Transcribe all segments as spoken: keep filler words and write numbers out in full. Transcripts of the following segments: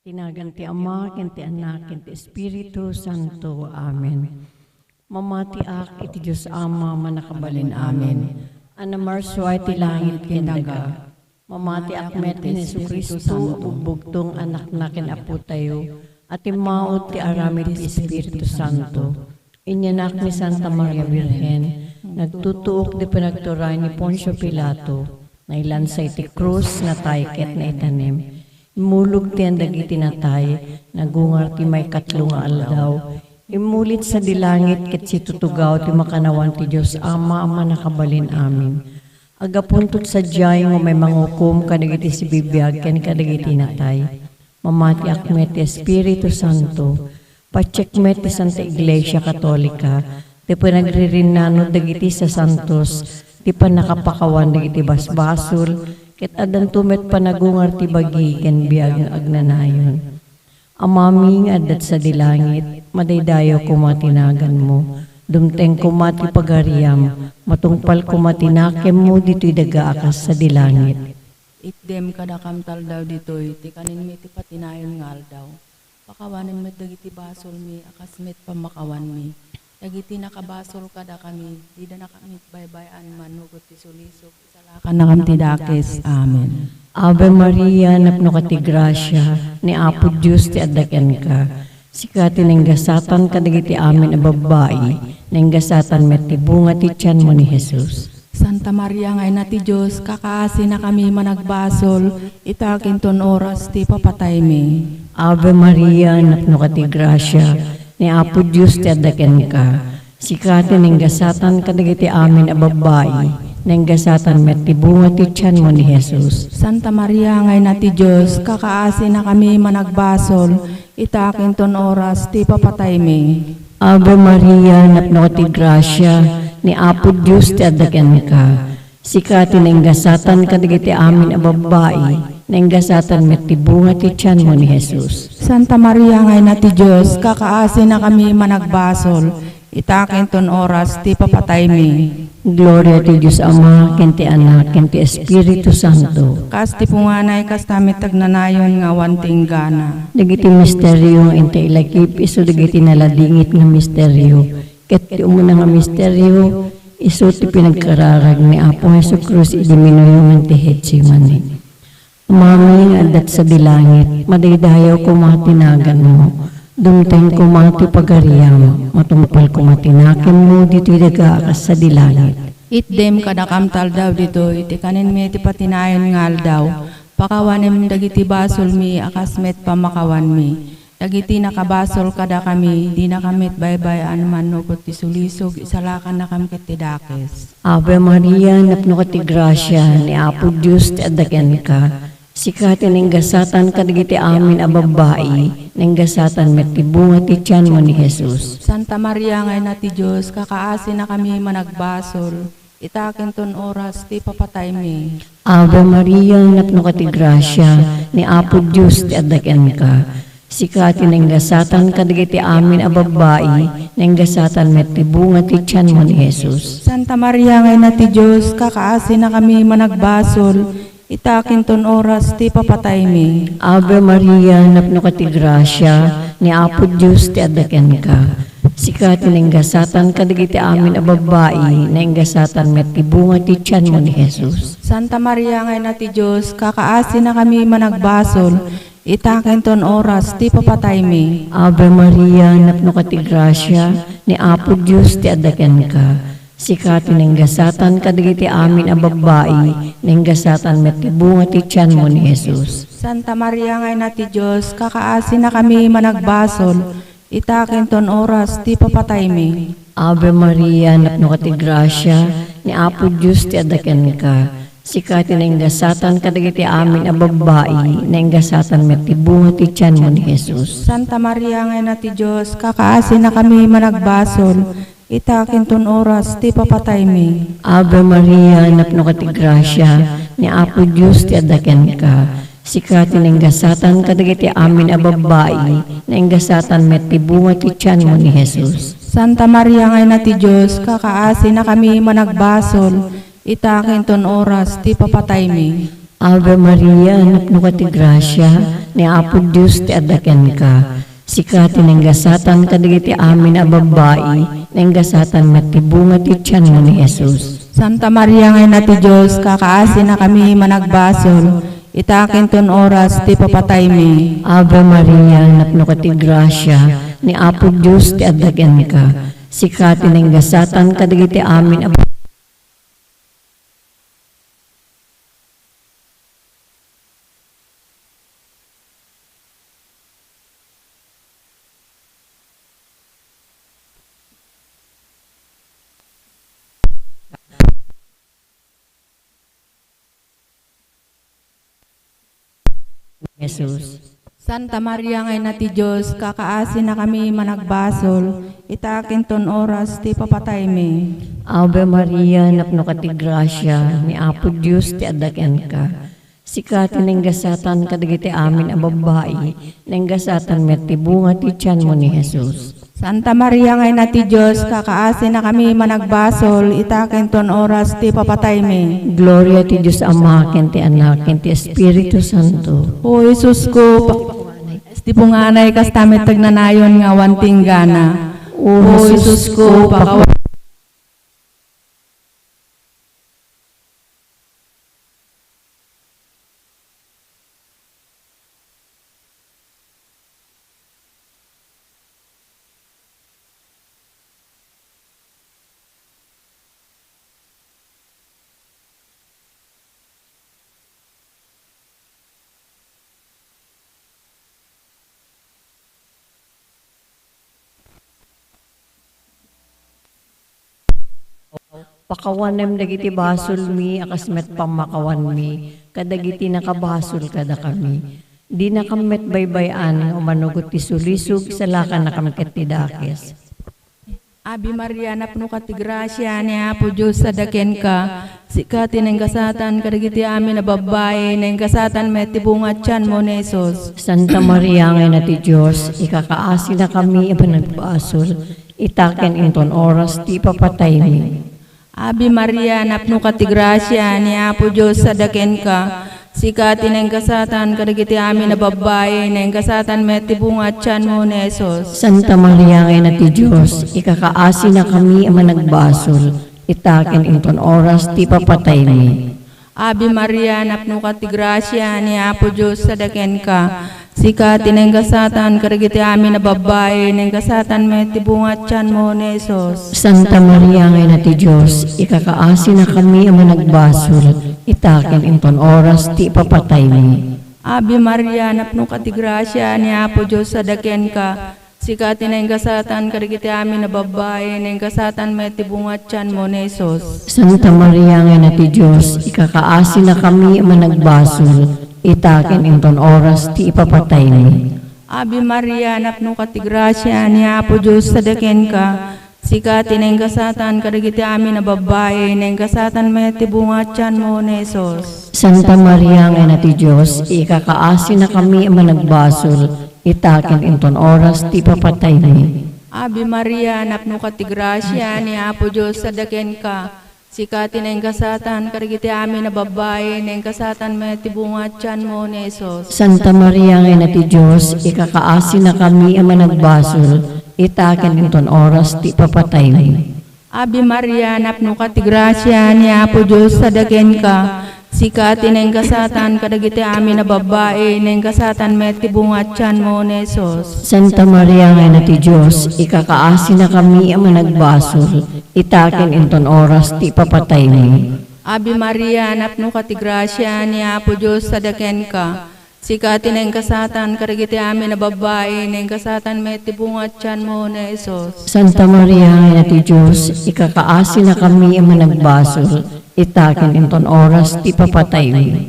Ti nagan ti Ama, ken ti Anak, ken ti Espiritu Santo. Amen. Mamatiak iti Dios Ama, Mannakabalin. Amen. A namarsuay ti langit ken daga. Mamatiak met ken Jesu-Cristo a bugbugtong Anakna ken Apotayo, a timmaud ti aramid ti Espiritu Santo. Inyanak ni Santa Maria Birhen, nagtutuok ti panagturay ni Poncio Pilato, nailansa iti krus, natay ket naitanem. Immulogten dagiti natay, nagungar ti maikatlo nga aldaw. Immulit sadi langit ket situtugaw ti makannawan ti Dios Ama a Mannakabalin. Amen. Aggapunto sadiay nga umay mangukom kadagiti sibibiag ken kadagiti natay. Mamatiak met ti Espiritu Santo. Patiek met ti Santa Iglesia Katolika, ti panagririnnano dagiti sasantos, ti pannakapakawan dagiti basbasol, ket addanto met panagungar ti bagi ken biag nga agnanayon. Amami nga adda sadi langit, madaydayaw koma ti naganmo. Dumteng koma ti pagariam, matungpal koma ti nakemmo ditoy daga a kas sadi langit. Itdem kadakam ti aldaw ditoy, ti kaninmi ti patinayon nga aldaw. Pakawanem met dagiti basolmi a kas met pammakawanmi dagiti nakabasol kadakami, dida nakam met baybay-an mannugot ti sulisog, isalakannakam ti dakes. Amen. Ave Maria, napnoka ti grasia, ni Apo Dios ti adda kenka. Sika ti nainggasatan kadagiti amin a babbai, nainggasatan met ti bunga ti tianmo ni Jesus. Santa Maria nga Ina ti Dios, kakaasinakami managbasol, ita ken ton oras ti papataymi. Ave Maria, napnoka ti grasia, ni Apo Dios ti adda kenka. Sika ti nainggasatan kadagiti amin a babbai, nainggasatan met ti bunga ti tianmo ni Jesus. Santa Maria nga Ina ti Dios, kakaasinakami managbasol, ita ken ton oras ti papataymi. Ave Maria, napnoka ti grasia, ni Apo Dios ti adda kenka. Sika ti nainggasatan kadagiti amin a babbai, nainggasatan met ti bunga ti tianmo ni Jesus. Santa Maria nga Ina ti Dios, kakaasinakami managbasol, ita ken ton oras ti papataymi. Gloria ti Dios Ama, ken ti Anak, ken ti Espiritu Santo. Kas ti punganay, kasta met ti agnanayon nga awan ti inggana. Dagiti misterio nga inta ilagip isu dagiti naladingit nga misterio. Ket ti umuna nga misterio, isu ti pinagkararag ni Apo Jesu-Cristo idi minuyongan ti Getsemani. Amami nga adda sadi langit, madaydayaw koma ti naganmo. Dumteng koma ti pagariam, matungpal koma ti nakemmo ditoy daga a kas sadi langit. Itdem kadakam ti aldaw ditoy, ti kaninmi ti patinayon nga aldaw. Pakawanem dagiti basolmi a kas met pammakawanmi. Dagiti nakabasol kadakami, dinakam met baybay-an mannugot ti sulisog, isalakannakam ket ti dakes. Ave Maria, napnoka ti grasia, ni Apo Dios ti adda kenka. Sika ti nainggasatan kadagiti amin a babbai, nainggasatan met ti bunga ti tianmo ni Jesus. Santa Maria nga Ina ti Dios, kakaasinakami managbasol, ita ken ton oras ti papataymi. Ave Maria, napnoka ti grasia, ni Apo Dios ti adda kenka. Sika ti nainggasatan kadagiti amin a babbai, nainggasatan met ti bunga ti tianmo ni Jesus. Santa Maria nga Ina ti Dios, kakaasinakami managbasol, ita ken ton oras ti papataymi. Ave Maria, napnoka ti grasia, ni Apo Dios ti adda kenka. Sika ti nainggasatan kadagiti amin a babbai, nainggasatan met ti bunga ti tianmo ni Jesus. Santa Maria nga Ina ti Dios, kakaasinakami managbasol, ita ken ton oras ti papataymi. Ave Maria, napnoka ti grasia, ni Apo Dios ti adda kenka. Sika ti nainggasatan kadagiti amin a babbai, nainggasatan met ti bunga ti tianmo ni Jesus. Santa Maria nga Ina ti Dios, kakaasinakami managbasol, ita ken ton oras ti papataymi. Ave Maria, napnoka ti grasia, ni Apo Dios ti adda kenka. Sika ti nainggasatan kadagiti amin a babbai, nainggasatan met ti bunga ti tianmo ni Jesus. Santa Maria nga Ina ti Dios, kakaasinakami managbasol, ita ken ton oras ti papataymi. Ave Maria, napnoka ti grasia, ni Apo Dios ti adda kenka. Sika ti nainggasatan kadagiti amin a babbai, nainggasatan met ti bunga ti tianmo ni Jesus. Santa Maria nga Ina ti Dios, kakaasinakami managbasol, ita ken ton oras ti papataymi. Ave Maria, napnoka ti grasia, ni Apo Dios ti adda kenka. Sika ti nainggasatan kadagiti amin a babbai, nainggasatan met ti bunga ti tianmo ni Jesus. Santa Maria nga Ina ti Dios, kakaasinakami managbasol, ita ken ton oras ti papataymi. Ave Maria, napnoka ti grasia, ni Apo Dios ti adda kenka. Sika ti nainggasatan kadagiti amin a Jesus. Santa Maria nga Ina ti Dios, kakaasinakami managbasol, ita ken ton oras ti papataymi. Ave Maria, napnoka ti grasia, ni Apo Dios ti adda kenka. Sika ti nainggasatan kadagiti amin a babbai, nainggasatan met ti bunga ti tianmo ni Jesus. Santa Maria nga Ina ti Dios, kakaasinakami managbasol, ita ken ton oras ti papataymi. Gloria ti Dios Ama, ken ti Anak, ken ti Espiritu Santo. O Jesusko, pa-, ti punganay kasta met ti agnanayon nga awan ti inggana. O Jesusko, pakaw- Pakawanem dagiti basolmi a kas met pammakawanmi kadagiti nakabasol kadakami. Dinakam met baybay-an nga umano ket ti sulisog, salakannakam ket ti dakes. Ave Maria, napnoka ti grasia, ni Apo Dios adda kenka. Sika ti nainggasatan kadagiti amin a babbai, nainggasatan met ti bunga ti tianmo ni Jesus. Santa Maria nga Ina ti Dios, ikakaasinakami a managbasol, ita ken inton oras ti ipapataymi. Ave Maria, napnoka ti grasia, ni Apo Dios adda kenka. Sika ti nainggasatan kadagiti amin a babbai, nainggasatan met ti bunga ti tianmo ni Jesus. Santa Maria nga Ina ti Dios, ikakaasinakami a managbasol, ita ken inton oras ti ipapataymi. Ave Maria, napnoka ti grasia, ni Apo Dios adda kenka. Sika ti nainggasatan kadagiti amin a babbai, nainggasatan met ti bunga ti tianmo ni Jesus. Santa Maria nga Ina ti Dios, ikakaasinakami a managbasol, ita ken inton oras ti ipapataymi. Ave Maria, napnoka ti grasia, ni Apo Dios adda kenka. Sika ti nainggasatan kadagiti amin a babbai, nainggasatan met ti bunga ti tianmo ni Jesus. Santa Maria nga Ina ti Dios, ikakaasinakami a managbasol, ita ken inton oras ti ipapataymi. Ave Maria, napnoka ti grasia, ni Apo Dios adda kenka. Sika ti nainggasatan kadagiti amin a babbai, nainggasatan met ti bunga ti tianmo ni Jesus. Santa Maria nga Ina ti Dios, ikakaasinakami a managbasol, ita ken inton oras ti ipapataymi. Ave Maria, napnoka ti grasia, ni Apo Dios adda kenka. Sika ti nainggasatan kadagiti amin a babbai, nainggasatan met ti bunga ti tianmo ni Jesus. Santa Maria nga Ina ti Dios, ikakaasinakami a managbasol, ita ken inton oras ti ipapataymi. Ave Maria, napnoka ti grasia, ni Apo Dios adda kenka. Sika ti nainggasatan kadagiti amin a babbai, nainggasatan met ti bunga ti tianmo ni Jesus. Santa Maria nga Ina ti Dios, ikakaasinakami a managbasol, ita ken inton oras ti ipapataymi. Ave Maria, napnoka ti grasia, ni Apo Dios adda kenka. Sika ti nainggasatan kadagiti amin a babbai, nainggasatan met ti bunga ti tianmo ni Jesus. Santa Maria nga Ina ti Dios, ikakaasinakami a managbasol, ita ken inton oras ti ipapataymi.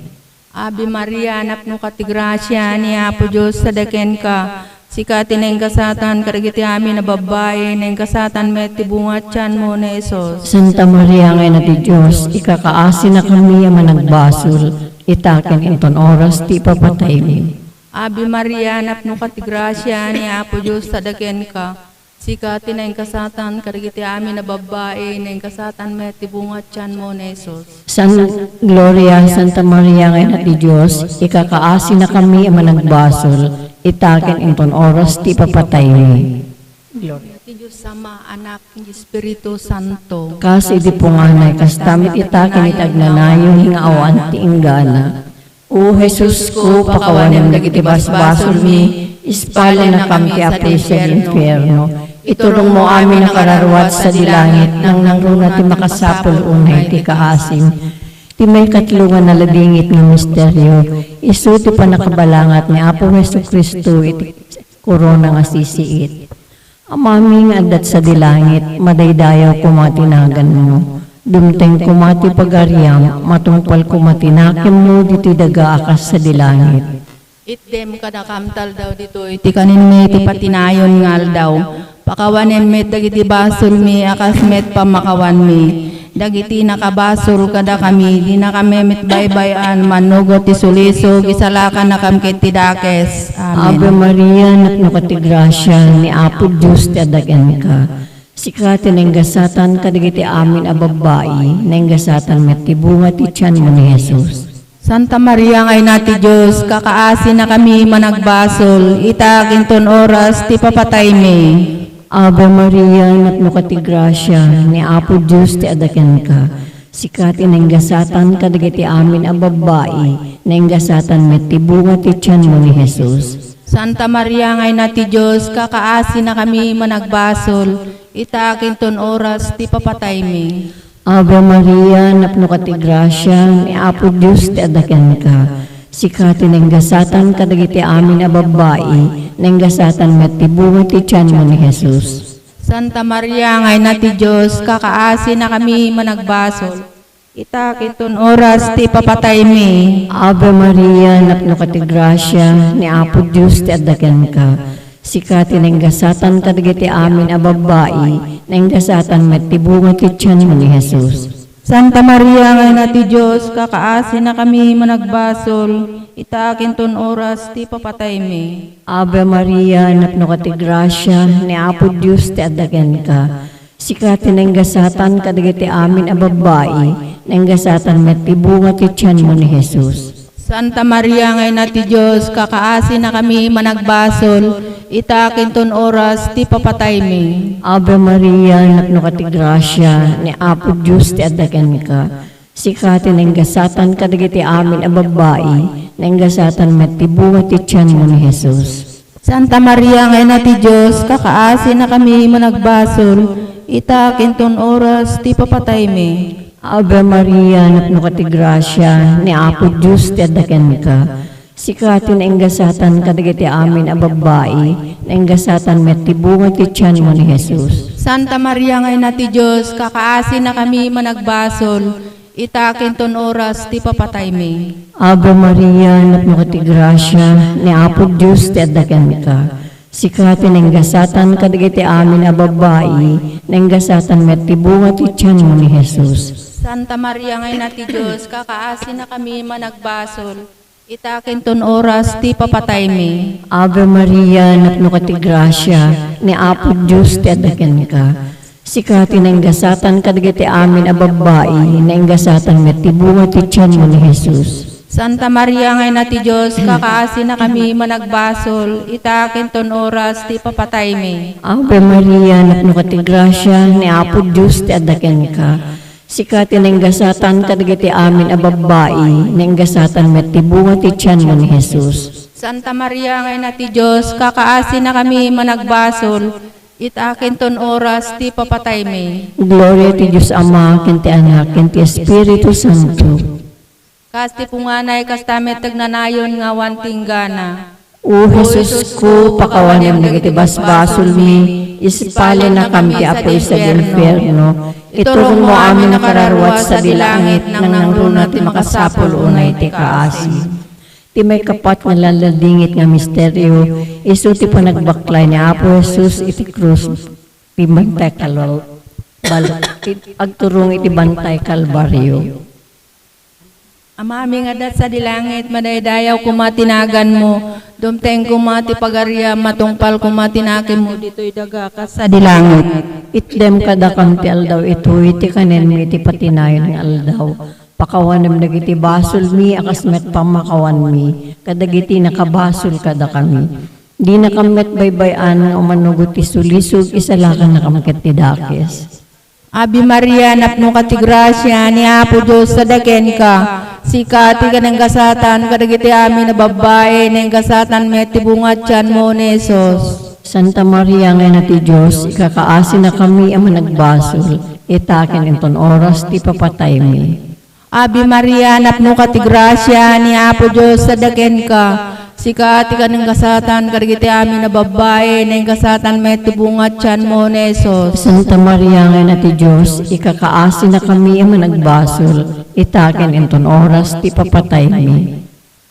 Ave Maria, napnoka ti grasia, ni Apo Dios adda kenka. Sika ti nainggasatan kadagiti amin a babbai, nainggasatan met ti bunga ti tianmo ni Jesus. Santa Maria nga Ina ti Dios, ikakaasinakami a managbasol, ita ken inton oras ti ipapataymi. Ave Maria, napnoka ti grasia, ni Apo Dios adda kenka. Sika ti naingasatan kadagiti amin a babbai, naingasatan met ti bunga ti tianmo ni Jesus. San Gloria, Santa Maria nga Ina ti Dios, ikakaasinakami a managbasol, ita ken inton oras ti ipapataymi. Gloria ti Dios Ama, Anak, ken Espiritu Santo. Kas idi punganay, kasta met ita ken iti agnanayon nga awan ti inggana. O Jesusko, pakawanem dagiti basbasolmi, ispalanakam ti apuy sadiay infierno. Iturongmo amin a kararua sadiay langit, nangnangruna ti makasapul unay ti kaasim. Ti maikatlo nga naladingit nga misterio, isu ti pannakabalangat ni Apo Jesu-Cristo iti korona nga sisiit. Amami nga adda sadiay langit, madaydayaw koma ti naganmo. Dumteng koma ti pagariam, matungpal koma ti nakemmo ditoy daga a kas sadiay langit. Itdem kadakam ti aldaw ditoy ti kaninmi ti patinayon nga aldaw. Pakawanem met dagiti basolmi a kas met pammakawanmi dagiti nakabasol kadakami, dinakami met baybay-an, mannugot ti sulisog, isalakanakam ket ti dakes. Amen. Ave Maria, napnoka ti grasia, ni Apo Dios ti adda kenka. Sika ti naingasatan kadagiti amin a babbai, naingasatan met ti bunga ti tianmo ni Jesus. Santa Maria nga Ina ti Dios, kakaasinakami managbasol, ita ken ton oras ti papataymi. Ave Maria, napnoka ti grasia, ni Apo Dios ti adda kenka. Sika ti naingasatan kadagiti amin a babbai, naingasatan met ti bunga ti tianmo ni Jesus. Santa Maria nga Ina ti Dios, kakaasinakami managbasol, ita ken ton oras ti papataymi. Ave Maria, napnoka ti grasia, ni Apo Dios ti adda kenka. Sika ti naingasatan kadagiti amin a babbai, naingasatan met ti bunga ti tianmo ni Jesus. Santa Maria nga Ina ti Dios, kakaasinakami managbasol, ita ken ton oras ti papataymi. Ave Maria, napnoka ti grasia, ni Apo Dios ti adda kenka. Sika ti naingasatan kadagiti amin a babbai, naingasatan met ti bunga ti tianmo ni Jesus. Santa Maria nga Ina ti Dios, kakaasinakami managbasol, ita ken ton oras ti papataymi. Ave Maria, napnoka ti grasia, ni Apo Dios ti adda kenka. Sika ti naingasatan kadagiti amin a babbai, naingasatan met ti bunga ti tianmo ni Jesus. Santa Maria nga Ina ti Dios, kakaasinakami managbasol, ita ken ton oras ti papataymi. Ave Maria, napnoka ti grasia, ni Apo Dios ti adda kenka. Sika ti naingasatan kadagiti amin a babbai, naingasatan met ti bunga ti tianmo ni Jesus. Santa Maria nga Ina ti Dios, kakaasinakami managbasol, ita ken ton oras ti papataymi. Ave Maria, napnoka ti grasia, ni Apo Dios ti adda kenka. Sika ti naingasatan kadagiti amin a babbai, naingasatan met ti bunga ti tianmo ni Jesus. Santa Maria nga Ina ti Dios, kakaasinakami managbasol, ita ken ton oras ti papataymi. Ave Maria, napnoka ti grasia, ni Apo Dios ti adda kenka. Sika ti naingasatan kadagiti amin a babbai, naingasatan met ti bunga ti tianmo ni Jesus. Santa Maria nga Ina ti Dios, kakaasinakami managbasol, ita ken ton oras ti papataymi. Ave Maria, napnoka ti grasia, ni Apo Dios ti adda kenka. Sika ti naingasatan kadagiti amin a babbai, naingasatan met ti bunga ti tianmo ni Jesus. Santa Maria nga Ina ti Dios, kakaasinakami managbasol, ita ken ton oras ti papataymi. Ave Maria, napnoka ti grasia, ni Apo Dios ti adda kenka. Sika ti naingasatan kadagiti amin a babbai, naingasatan met ti bunga ti tianmo ni Jesus. Santa Maria nga Ina ti Dios, kakaasinakami managbasol, ita ken ton oras ti papataymi. Gloria ti Dios Ama, ken ti Anak, ken ti Espiritu Santo. Kas ti punganay, kasta met ti agnanayon nga awan ti inggana. O Jesusko, pakawanem dagiti basbasolmi, ispalanakam ti apuy sadiay infierno. Iturongmo amin a kararua sadiay langit, nangnangruna ti makasapul unay ti kaasim. Ti maikapat nga naladingit nga misterio, isu ti panagbaklay ni Apo Jesus iti krus, ti bantay Kalbar-, bal-, ti agturong iti bantay Kalbario. Amami nga adda sadi langit, madaydayaw koma ti naganmo. Dumteng koma ti pagariam, matungpal koma ti nakemmo ditoy daga kas sadi langit. Itdem kadakam ti aldaw itoy ti kanenmi ti patinayon nga aldaw. Pakawanem dagiti basolmi a kas met pammakawanmi kadagiti nakabasol kadakami. Dinakam met baybay-an nga umanugot ti sulisog, isalakannakam ket ti dakes. Ave Maria, napnoka ti grasia, ni Apo Dios adda kenka. Sika ti kinanggasatan kadagiti amin a babbai, nanggasatan met ti bunga ti tianmo ni Jesus. Santa Maria nga Ina ti Dios, ikakaasinakami a managbasol, ita ken inton oras ti papataymi. Ave Maria, napnoka ti grasia, ni Apo Dios adda kenka. Sika ti kinanggasatan kadagiti amin a babbai, nanggasatan met ti bunga ti tianmo ni Jesus. Santa Maria nga Ina ti Dios, ikakaasinakami a managbasol, ita ken inton oras ti papataymi.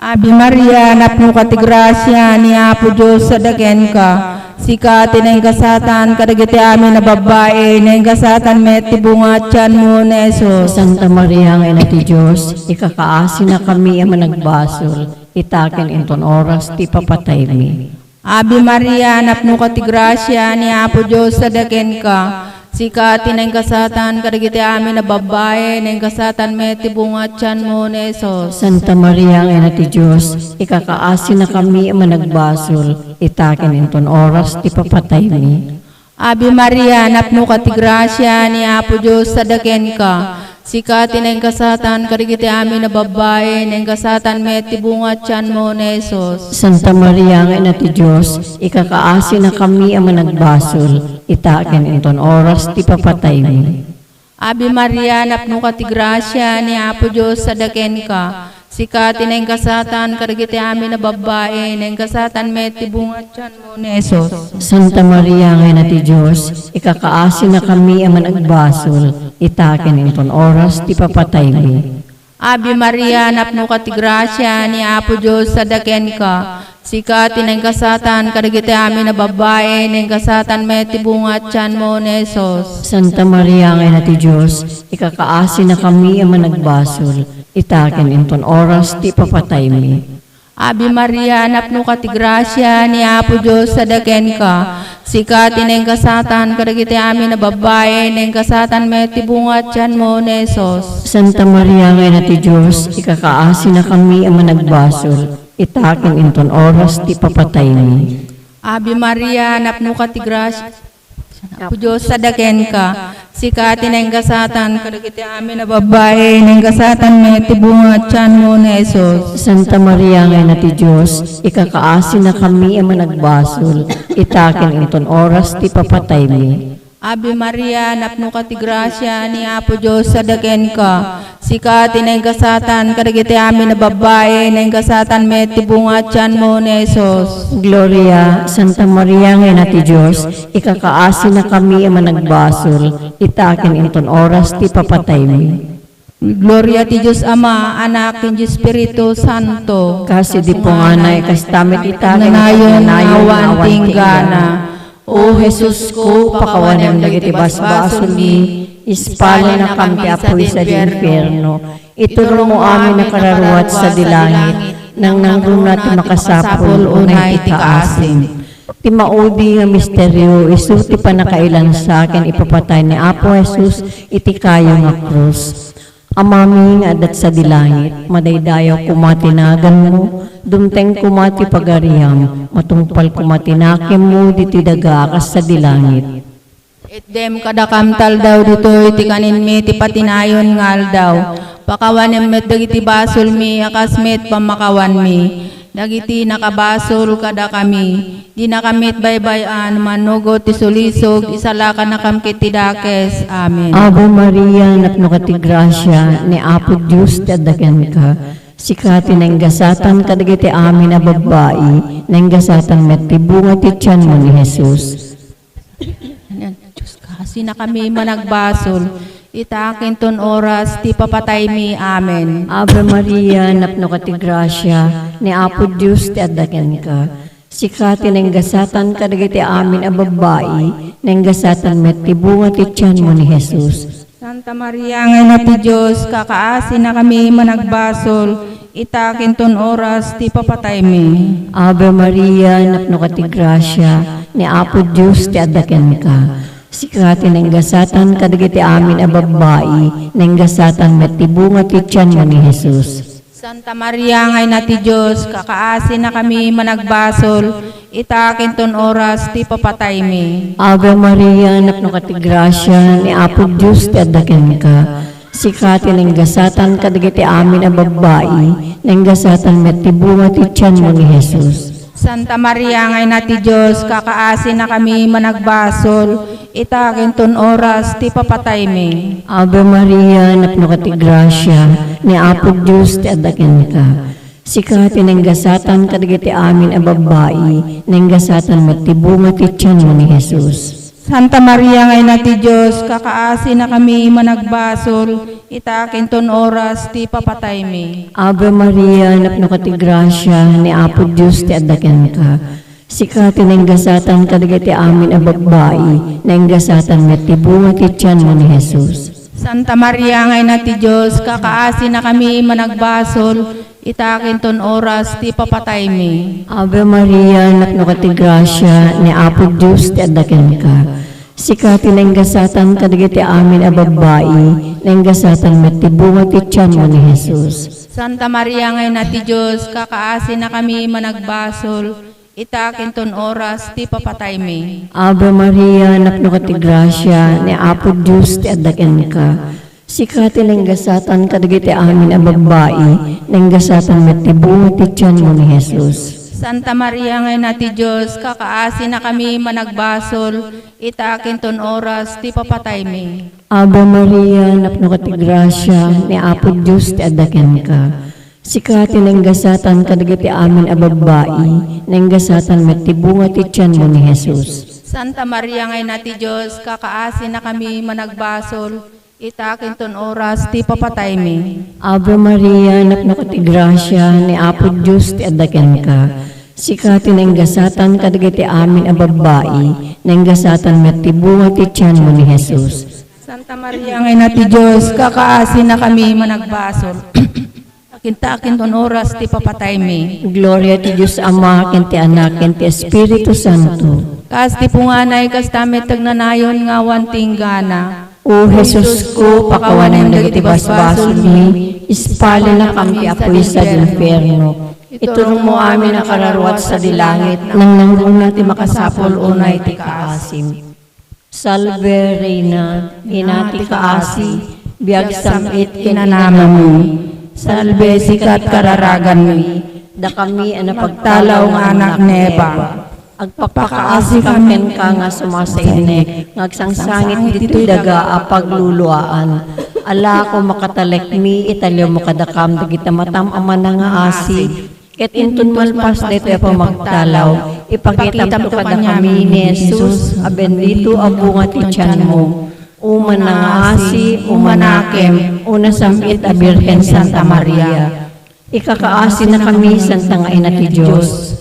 Ave Maria, napnoka ti grasia, ni Apo Dios adda kenka. Sika ti nanggasatan kadagiti amin a babbai, nanggasatan met ti bunga ti tianmo ni Jesus. Santa Maria nga Ina ti Dios, ikakaasinakami a managbasol, ita ken inton oras ti papataymi. Ave Maria, napnoka ti grasia, ni Apo Dios adda kenka. Sika ti nanggasatan kadagiti amin a babbai, nanggasatan met ti bunga ti tianmo ni Jesus. Santa Maria nga Ina ti Dios, ikakaasinakami a managbasol, ita ken inton oras ti papataymi. Ave Maria, napnoka ti grasia, ni Apo Dios adda kenka. Sika ti nanggasatan kadagiti amin a babbai, nanggasatan met ti bunga ti tianmo ni Jesus. Santa Maria nga Ina ti Dios, ikakaasinakami a managbasol, ita ken inton oras ti papataymi. Ave Maria, napnoka ti grasia, ni Apo Dios adda kenka. Sika ti nanggasatan kadagiti amin a babbai, nanggasatan met ti bunga ti tianmo ni Jesus. Santa Maria nga Ina ti Dios, ikakaasinakami a managbasol, ita ken inton oras ti papataymi. Ave Maria, napnoka ti grasia, ni Apo Dios adda kenka. Sika ti nanggasatan kadagiti amin a babbai, nanggasatan met ti bunga ti tianmo ni Jesus. Santa Maria nga Ina ti Dios, ikakaasinakami a managbasol, ita ken inton oras ti papataymi. Ave Maria, napnoka ti grasia, ni Apo Dios adda kenka. Sika ti nanggasatan kadagiti amin a babbai, nanggasatan met ti bunga ti tianmo ni Jesus. Santa Maria nga Ina ti Dios, ikakaasinakami a managbasol, ita ken inton oras ti papataymi. Ave Maria, napnoka ti grasia, Apo Dios adda kenka. Sika ti nanggasatan kadagiti amin a babbai, nanggasatan met ti bunga ti tianmo ni Jesus. Santa Maria nga Ina ti Dios, ikakaasinakami a managbasol, ita ken inton oras ti papataymi. Ave Maria, napnoka ti grasia, ni Apo Dios adda kenka. Sika ti nanggasatan kadagiti amin a babbai, nanggasatan met ti bunga ti tianmo ni Jesus. Gloria, Santa Maria nga Ina ti Dios, ikakaasinakami a managbasol, ita ken inton oras ti papataymi. Gloria ti Dios Ama, Anak, ken Espiritu Santo. Kas idi punganay, kasta met ita, ken nanayon nga awan ti inggana. O Jesusko, pakawanem dagiti basbasolmi, ispalennakam ti apuy sadi infierno. Iturongmo amin a kararuat sadi langit, nangnangruna ti makasapul unay ti kaasim. Ti maudi nga misterio, isu ti pannakailansa ken ipapatay ni Apo Jesus iti kayo nga krus. Amami nga adda sadi langit, madaydayaw koma ti naganmo, dumteng koma ti pagariam, matungpal koma ti nakemmo ditoy daga a kas sadi langit. Itdem kadakam ti aldaw ditoy ti kanenmi ti patinayon nga aldaw. Pakawanem met dagiti basolmi a kas met pammakawanmi dagiti nakabasol kadakami. Dinakam met baybay-an, manugot ti sulisog, isalakannakam ket ti dakes. Amen. Ave Maria, napnoka ti grasia, ni Apo Dios ti adda kenka. Sika ti nanggasatan kadagiti amin a babbai, nanggasatan met ti bunga ti tianmo ni Jesus. Amen. Dios ka, sinakami managbasol, ita ken ton oras ti papataymi. Amen. Ave Maria, napnoka ti grasia, ni Apo Dios ti adda kenka. Sika ti nanggasatan kadagiti amin a babbai, nanggasatan met ti bunga ti tianmo ni Jesus. Santa Maria nga Ina ti Dios, kakaasinakami managbasol, ita ken ton oras ti papataymi. Ave Maria, napnoka ti grasia, ni Apo Dios ti adda kenka. Sika ti nainggasatan kadagiti amin a babbai, nainggasatan met ti bunga ti tianmo ni Jesus. Santa Maria nga Ina ti Dios, kakaasinakami managbasol, ita ken ton oras ti papataymi. Ave Maria, napnoka ti grasia, ni Apo Dios ti adda kenka. Sika ti nainggasatan kadagiti amin a babbai, nainggasatan met ti bunga ti tianmo ni Jesus. Santa Maria nga Ina ti Dios, kakaasinakami managbasol, ita ken ton oras ti papataymi. Ave Maria, napnoka ti grasia, ni Apo Dios ti adda kenka. Sika ti nainggasatan kadagiti amin a babbai, nainggasatan met ti bunga ti tianmo ni Jesus. Santa Maria nga Ina ti Dios, kakaasinakami managbasol, ita ken ton oras ti papataymi. Ave Maria, napnoka ti grasia, ni Apo Dios ti adda kenka. Sika ti nainggasatan kadagiti amin a babbai, nainggasatan met ti bunga ti tianmo ni Jesus. Santa Maria nga Ina ti Dios, kakaasinakami managbasol, ita ken ton oras ti papataymi. Ave Maria, napnoka ti grasia, ni Apo Dios ti adda kenka. Sika ti nainggasatan kadagiti amin a babbai, nainggasatan met ti bunga ti tianmo ni Jesus. Santa Maria nga Ina ti Dios, kakaasinakami managbasol, ita ken ton oras ti papataymi. Ave Maria, napnoka ti grasia, ni Apo Dios ti adda kenka. Sika ti nainggasatan kadagiti amin a babbai, nainggasatan met ti bunga ti tianmo ni Jesus. Santa Maria nga Ina ti Dios, kakaasinakami managbasol, ita ken ton oras ti papataymi. Ave Maria, napnoka ti grasia, ni Apo Dios ti adda kenka. Sika ti nainggasatan kadagiti amin a babbai, nainggasatan met ti bunga ti tianmo ni Jesus. Santa Maria nga Ina ti Dios, kakaasinakami managbasol, ita ken ton oras ti papataymi. Ave Maria, napnoka ti grasia, ni Apo Dios ti adda kenka. Sika ti nainggasatan kadagiti amin a babbai, nainggasatan met ti bunga ti tianmo ni Jesus. Santa Maria nga Ina ti Dios, kakaasinakami managbasol. Akin ta akin ton oras ti papataymi. Gloria ti Dios Ama, ken ti Anak, ken ti Espiritu Santo. Kas ti punganay, kasta met ti agnanayon nga awan ti inggana. O Jesusko, pakawanem dagiti basbasolmi, ispalennakam ti apuy sadi infierno. Iturongmo amin a kararuat sadi langit, nangnangruna ti makasapul unay ti kaasim. Salve, Reina, Ina ti kaasi, biag, sam-it ken inanami. Salve, sika ti kararaganmi, dakami a napagtalaw nga anak ni Eva. Agpakpakaasikam kenka nga sumasainnek nga agsangsangit ditoy daga a pagluluaan. Alako makatalekmi, italiawmo kadakam dagiti matam a manangaasi. Ket inton malpas daytoy a pamagtalaw, ipakitamto kadakami ni Jesus a bendito a bunga ti tianmo. O manangaasi, o manakem, o nasam-it a Birhen Santa Maria. Ikakaasinakami, Santa nga Ina ti Dios.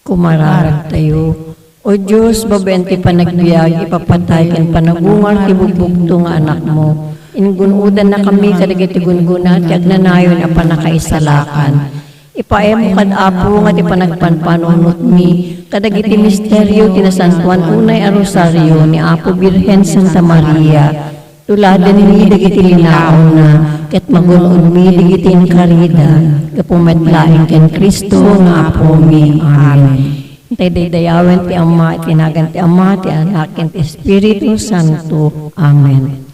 Kumararagtayo. O Dios, babaen ti panagbiag, ipapatay ken panagungar ti bugbugto nga Anakmo. Ingun-odannakami kadagiti gunggona ti agnanayon a pannakaisalakan. Ipaaymo kad Apo nga ti panagpanpanunotmi kadagiti misterio ti nasantoan unay a rosario ni Apo Birhen Santa Maria. Tuladenmi dagiti linaonna, ket magun-odmi dagiti inkarida, gapu met laeng ken Cristo nga Apomi. Amen. Tay daydayawen ti Ama, iti nagan ti Ama, ti Anak, ken ti Espiritu Santo. Amen.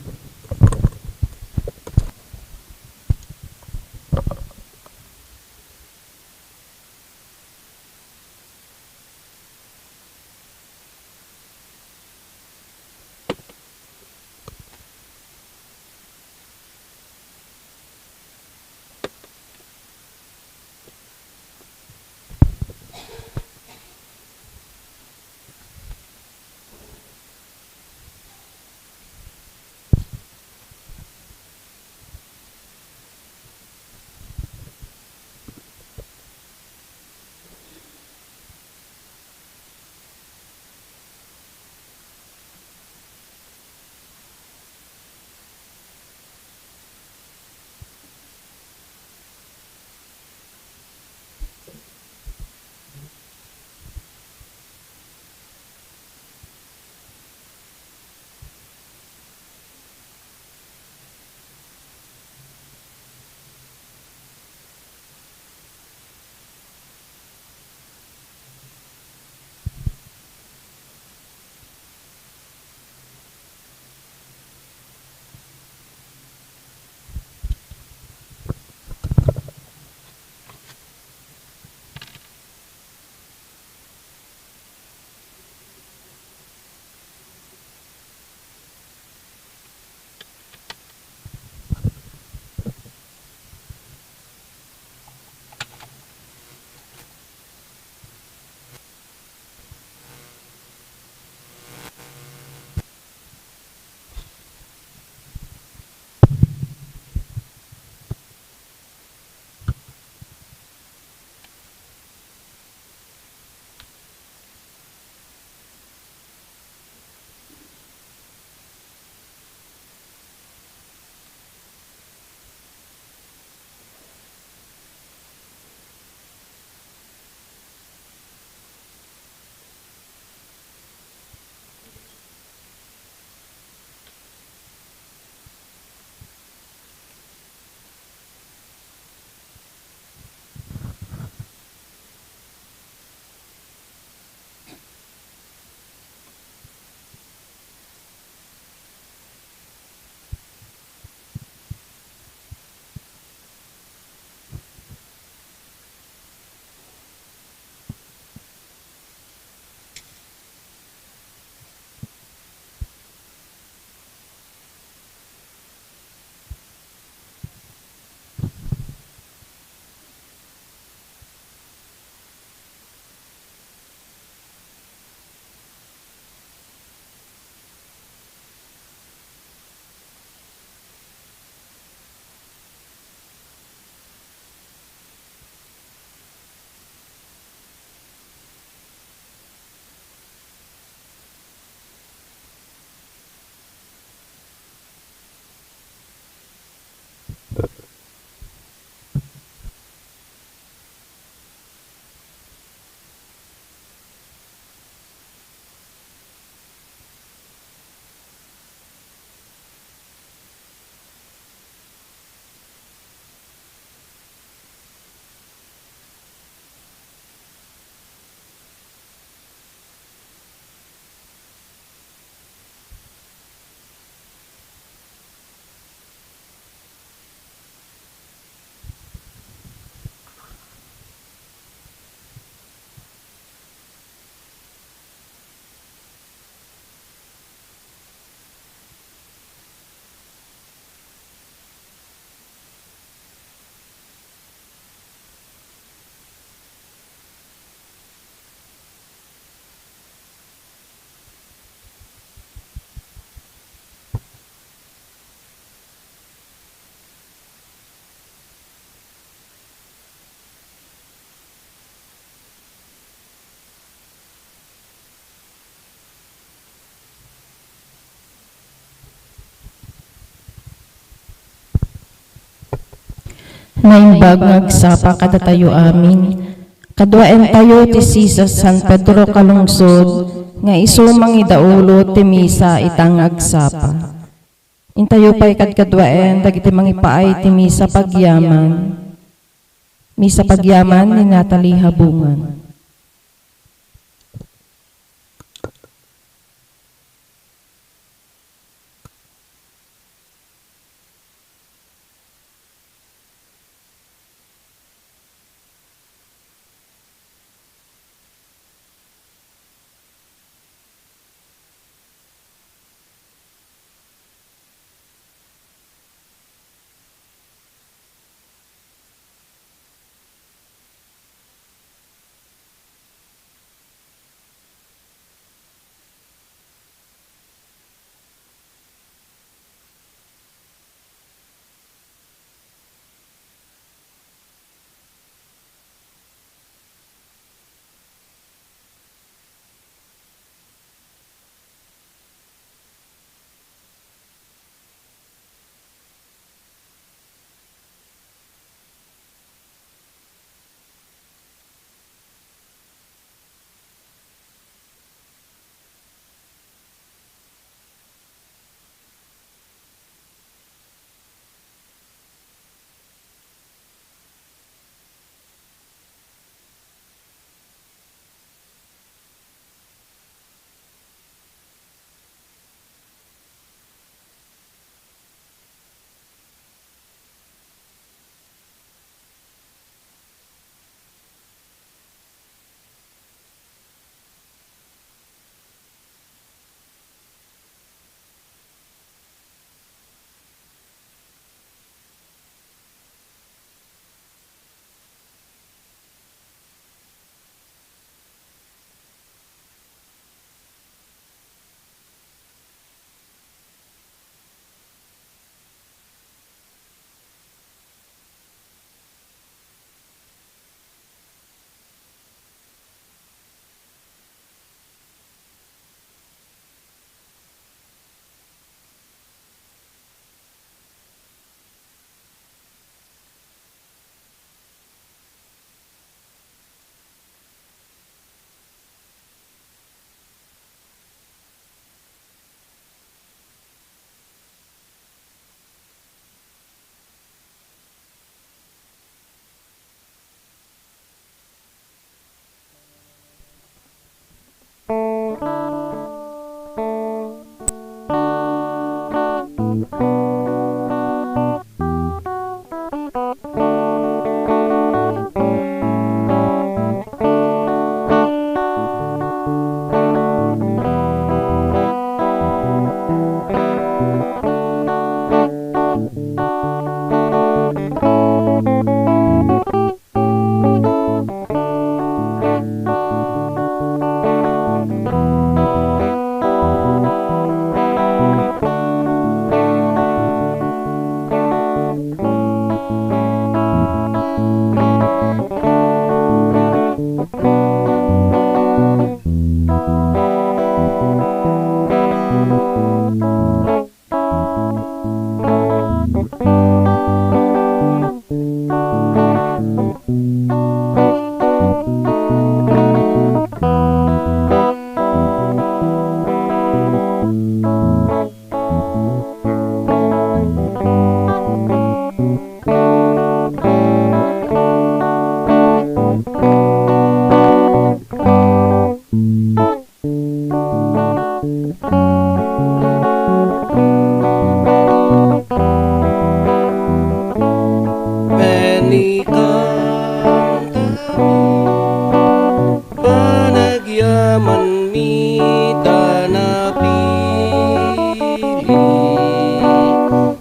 Naimbag nga agsapa kadatayo amin. Kaduaentayo ti Sisa San Pedro Calungsod nga isu mangidaulo ti misa ita nga agsapa. Intayo pay kadkaduaen dagiti mangipaay ti misa pagyaman. Misa pagyaman ni Natalie Habungan. Menikantami, panagyamanmi ta napili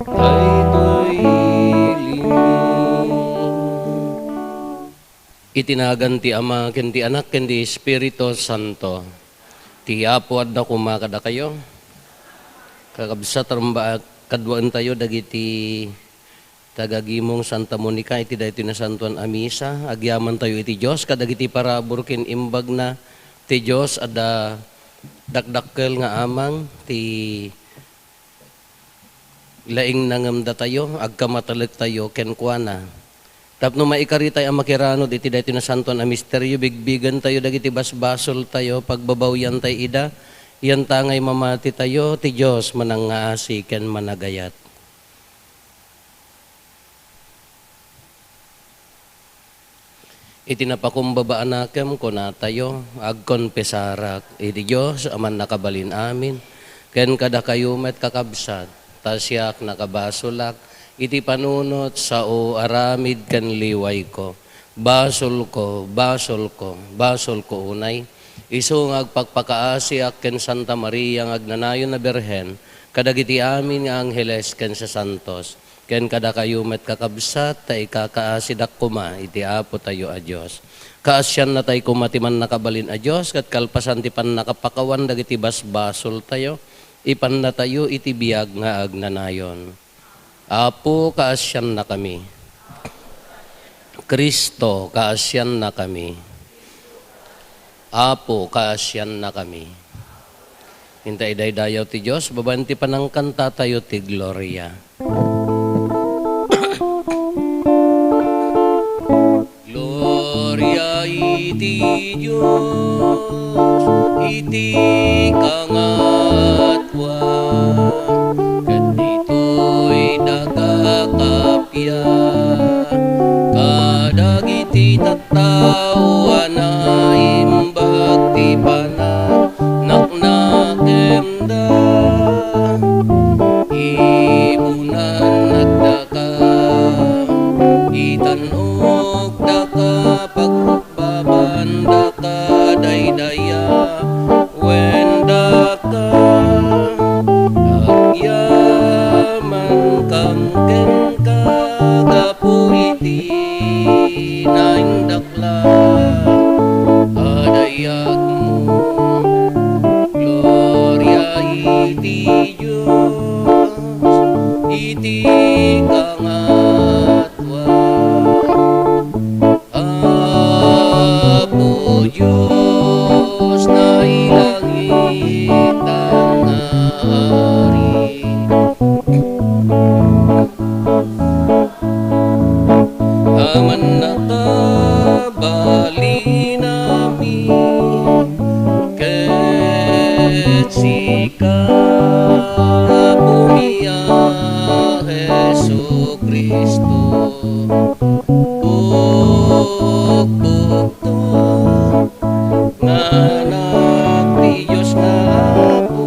daytoy limi. Iti nagan ti Ama, ken ti Anak, ken ti Espiritu Santo. Ti Apo adda koma kadakayo. Kakabsat, rumbaak, kaduaentayo dagiti taga-Gimong Santa Monica iti daytoy nasantoan a misa. Agyamantayo iti Dios kadagiti parabur ken imbagna. Ti Dios adda dakdakkel nga amang, ti laingna ngem datayo, agkamatelektayo kenkuana. Tapno maikaritay a makiranod iti daytoy nasantoan a misterio, bigbigentayo dagiti basbasoltayo, pagbabawiantay ida, yantangay mamatitayo, ti Dios manangngaasi ken managayat. Iti napakumbaba a nakem, kunatayo, agkonfesarak iti Dios a mannakabalin amin, ken kadakayo met, kakabsat, ta siak nakabasolak iti panunot, sao, aramid ken liwayko. Basolko, basolko, basolko unay. Isu nga agpakpakaasiak ken Santa Maria nga agnanayon a Birhen, kadagiti amin nga angheles ken sasantos, ken kadakayo met, kakabsat, ta ikakaasidak koma iti Apotayo a Dios. Kaasiannatay koma ti mannakabalin a Dios, ket kalpasan ti pannakapakawan dagiti basbasoltayo, ipannatayo iti biag nga agnanayon. Apo, kaasiannakami. Cristo, kaasiannakami. Apo, kaasiannakami. Inta idaydayaw ti Dios, babaen ti panangkantatayo ti Gloria. Gloria iti Dios, iti kangatua, ket ditoy daga kappia, kadagiti tattao a naimbag ti pananaknakemda. Ibunan agdaka, itan-okdaka, pagrukbaban daka, daydayawen daka, agyaman kam kenka, gapu iti naindak la a dayagmo. Gloria iti Dios, iti kangatua. Apo Dios, nailangitan nga Ari, a mannakabalin amin, ket sika, Apomi a Jesu-Cristo, pukpukto nga Anak ti Dios nga Apo,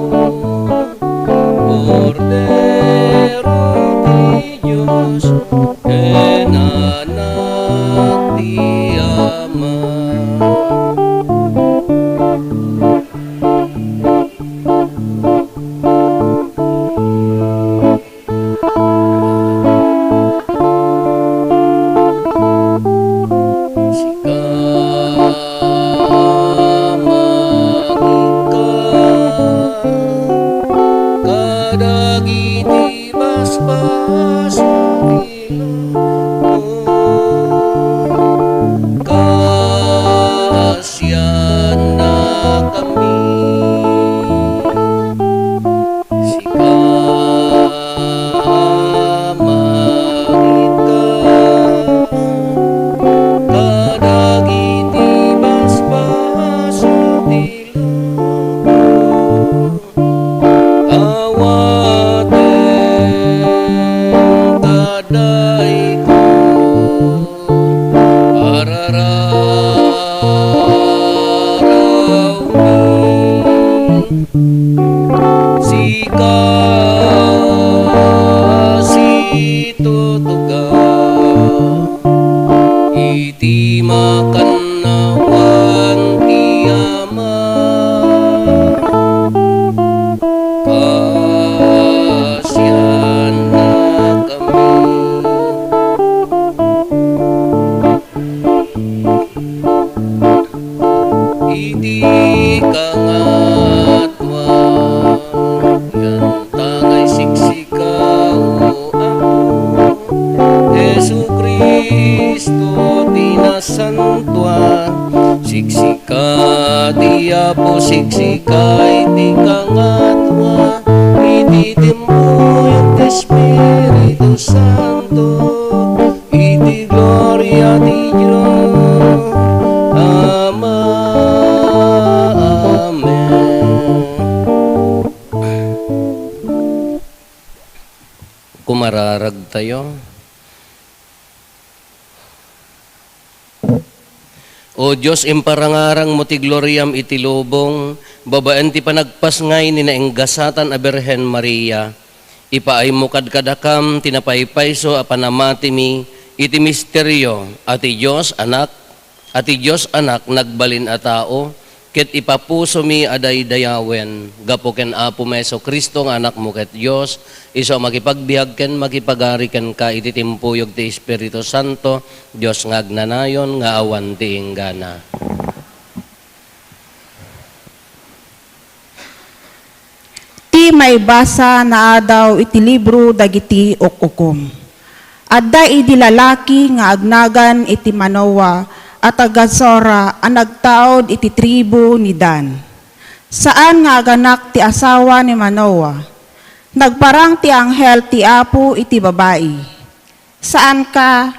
Kordero ti Dios, ken Anak ti Ama. Sika, Ama, agikka kadagiti basbasol ti lubong. Kaasiannakami. Sika, Ama, agikka kadagiti basbasol ti lubong. Awaten kadayko, arararawmi. Sika a situtugaw iti makannawan ti Ama. Kaasiannakami. Iti kangatua, yantangay siksika, O Apo, Jesu-Cristo ti nasantoan. Siksika ti Apo, siksika iti kangatua, iti timmuyog ti Espiritu Santo, iti gloria Ama. Amen. Kumararagtayo. O Dios, imparangarangmo ti gloriam iti lubong, babaen ti panagpasngay ni naenggasatan a Birhen Maria. Ipaaymo kadkadakam ti napaypayso a panamatimi iti misterio a ti Dios Anak, a ti Dios Anak nagbalin a tao, ket ipapusomi a daydayawen gapu ken Apomi Jesu-Cristo nga Anakmo ket Dios, isu a makipagbiag ken makipagari kenka iti timpuyog ti Espiritu Santo, Dios nga agnanayon nga awan ti inggana. Ti maibasa naadaw iti libro dagiti uk-ukom. Adda idi lalaki nga agnagan iti Manoa a taga Zora a nagtaud iti tribu ni Dan. Saan nga aganak ti asawa ni Manoa. Nagparang ti anghel ti Apo iti babai. Saanka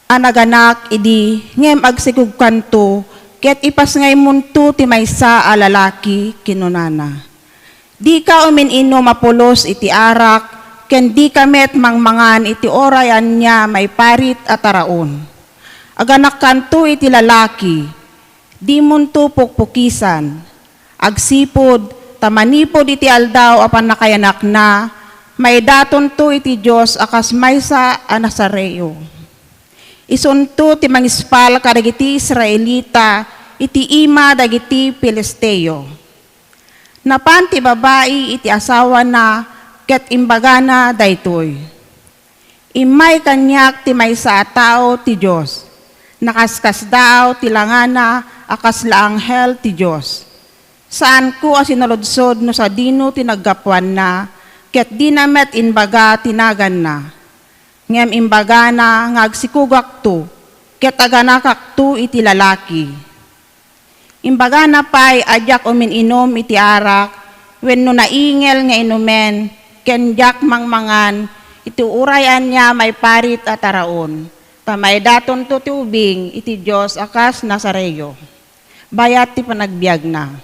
a naganak idi, ngem agsikogkanto, ket ipasngaymonto ti maysa a lalaki, kinunana. Dika umin-inum a pulos iti arak, ken dika met mangmangan iti uray ania maiparit a taraon. Aganakkanto iti lalaki, dimonto pukpukisan. Agsipud, ta manipud iti aldaw a pannakayanakna, maidatonto iti Dios a kas maysa a Nazareo. Isunto ti mangispal kadagiti Israelita iti ima dagiti Filisteo. Napan ti babai iti asawana ket imbagana daytoy, "Immay kaniak ti maysa a tao ti Dios. Nakaskasdaaw ti langana a kasla anghel ti Dios. Saanko a sinaludsod no sadino ti naggapuanna, ket dina met imbaga ti naganna." Ngem imbagana nga agsikogakto, ket aganakakto iti lalaki. Imbagana pay a diak umin-inum iti arak wenno naingel nga inumen, ken diak mangmangan iti uray ania maiparit a taraon, ta maidatonto ti ubing iti Dios a kas Nazareo. Bayat ti panagbiagna.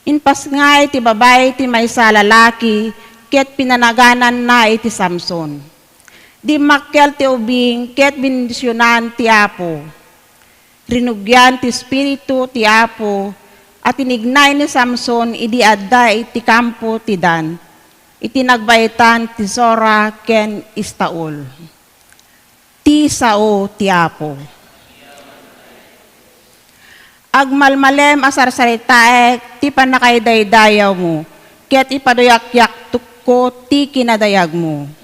Impasngay ti babai ti maysa a lalaki ket pinanagananna iti Samson. Dimmakkel ti ubing ket bendisionan ti Apo. Rinugian ti Espiritu ti Apo a tinignay ni Samson idi adda iti kampo ti Dan, iti nagbaitan ti Zora ken Estaol. Ti sao ti Apo. Agmalmalem a sarsaritaek ti pannakaidaydayawmo, ket ipaduyakyaktokko ti kinadayagmo.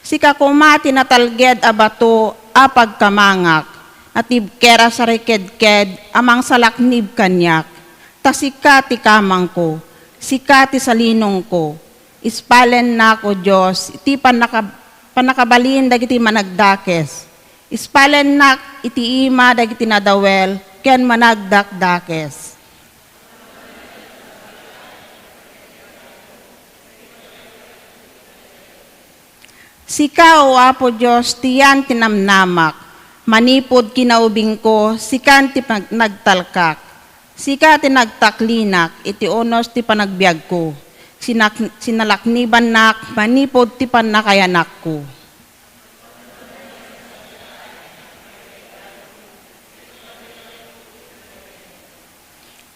Sika koma ti natalged a bato a pagkamangak, natibker a sarikedked a mangsalaknib kaniak. Ta sika ti kamangko, sika ti salinongko. Ispalennak, O Dios, iti pannaka-, pannakabalin dagiti managdakes. Ispalennak iti ima dagiti nadawel ken managdakdakes. Sika, O Apo Dios, ti yan ti namnamak. Manipud kinaubingko, sikan ti pag-, nagtalkak. Sika ti nagtaklinak iti unos ti panagbiagko. Sinak-, sinalaknibannak manipud ti pannakayanakko.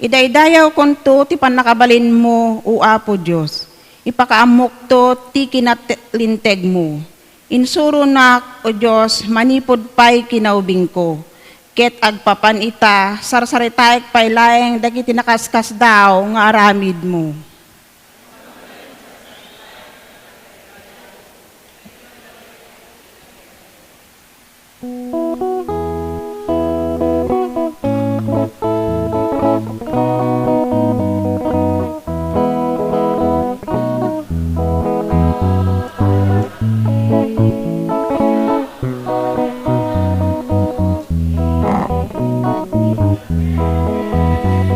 Idaydayawkonto ti pannakabalinmo, O Apo Dios. Ipakaammokto ti kinalintegmo. Insuronak, O Dios, manipud pay kinaubingko, ket agpapan ita, sarsaritaek pay laeng dagiti nakaskasdaaw nga aramidmo.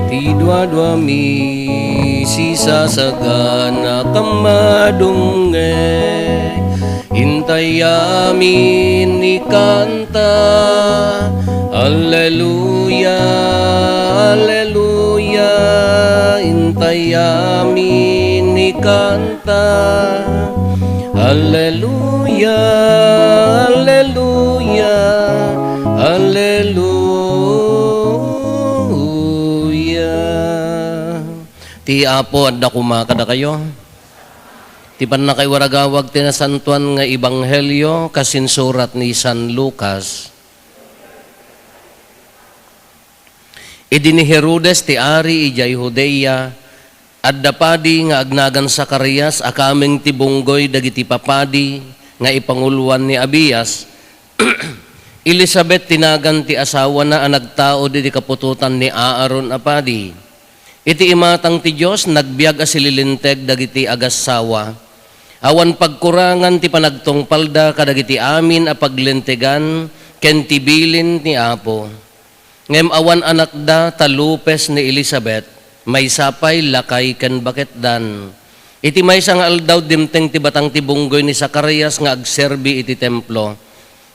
Ti duadua misisa Sagana ka madungngeg, intay amin ikanta. Alleluia, alleluia, intay amin ikanta. Alleluia, alleluia, alleluia. Ti Apo adda koma kadakayo. Ti pannakaiwaragawag ti nasantoan nga ebanghelio kas insurat ni San Lucas. Idi ni Herodes ti ari idiay Judea, adda padi nga agnagan Zacarias a kameng ti bunggoy dagiti papadi nga ipanguloan ni Abias. Elisabet ti nagan ti asawana a nagtaud iti kaputotan ni Aaron a padi. Iti imatang ti Dios, nagbiag a sililinteg dagiti agassawa. Awan pagkurangan ti panagtungpalda kadagiti amin a paglintegan ken ti bilin ni Apo. Ngem awan anakda ta lupes ni Elisabet, maysa pay lakay ken baketdan. Iti maysa nga aldaw, dimteng ti batang ti bunggoy ni Zacarias nga agserbi iti templo.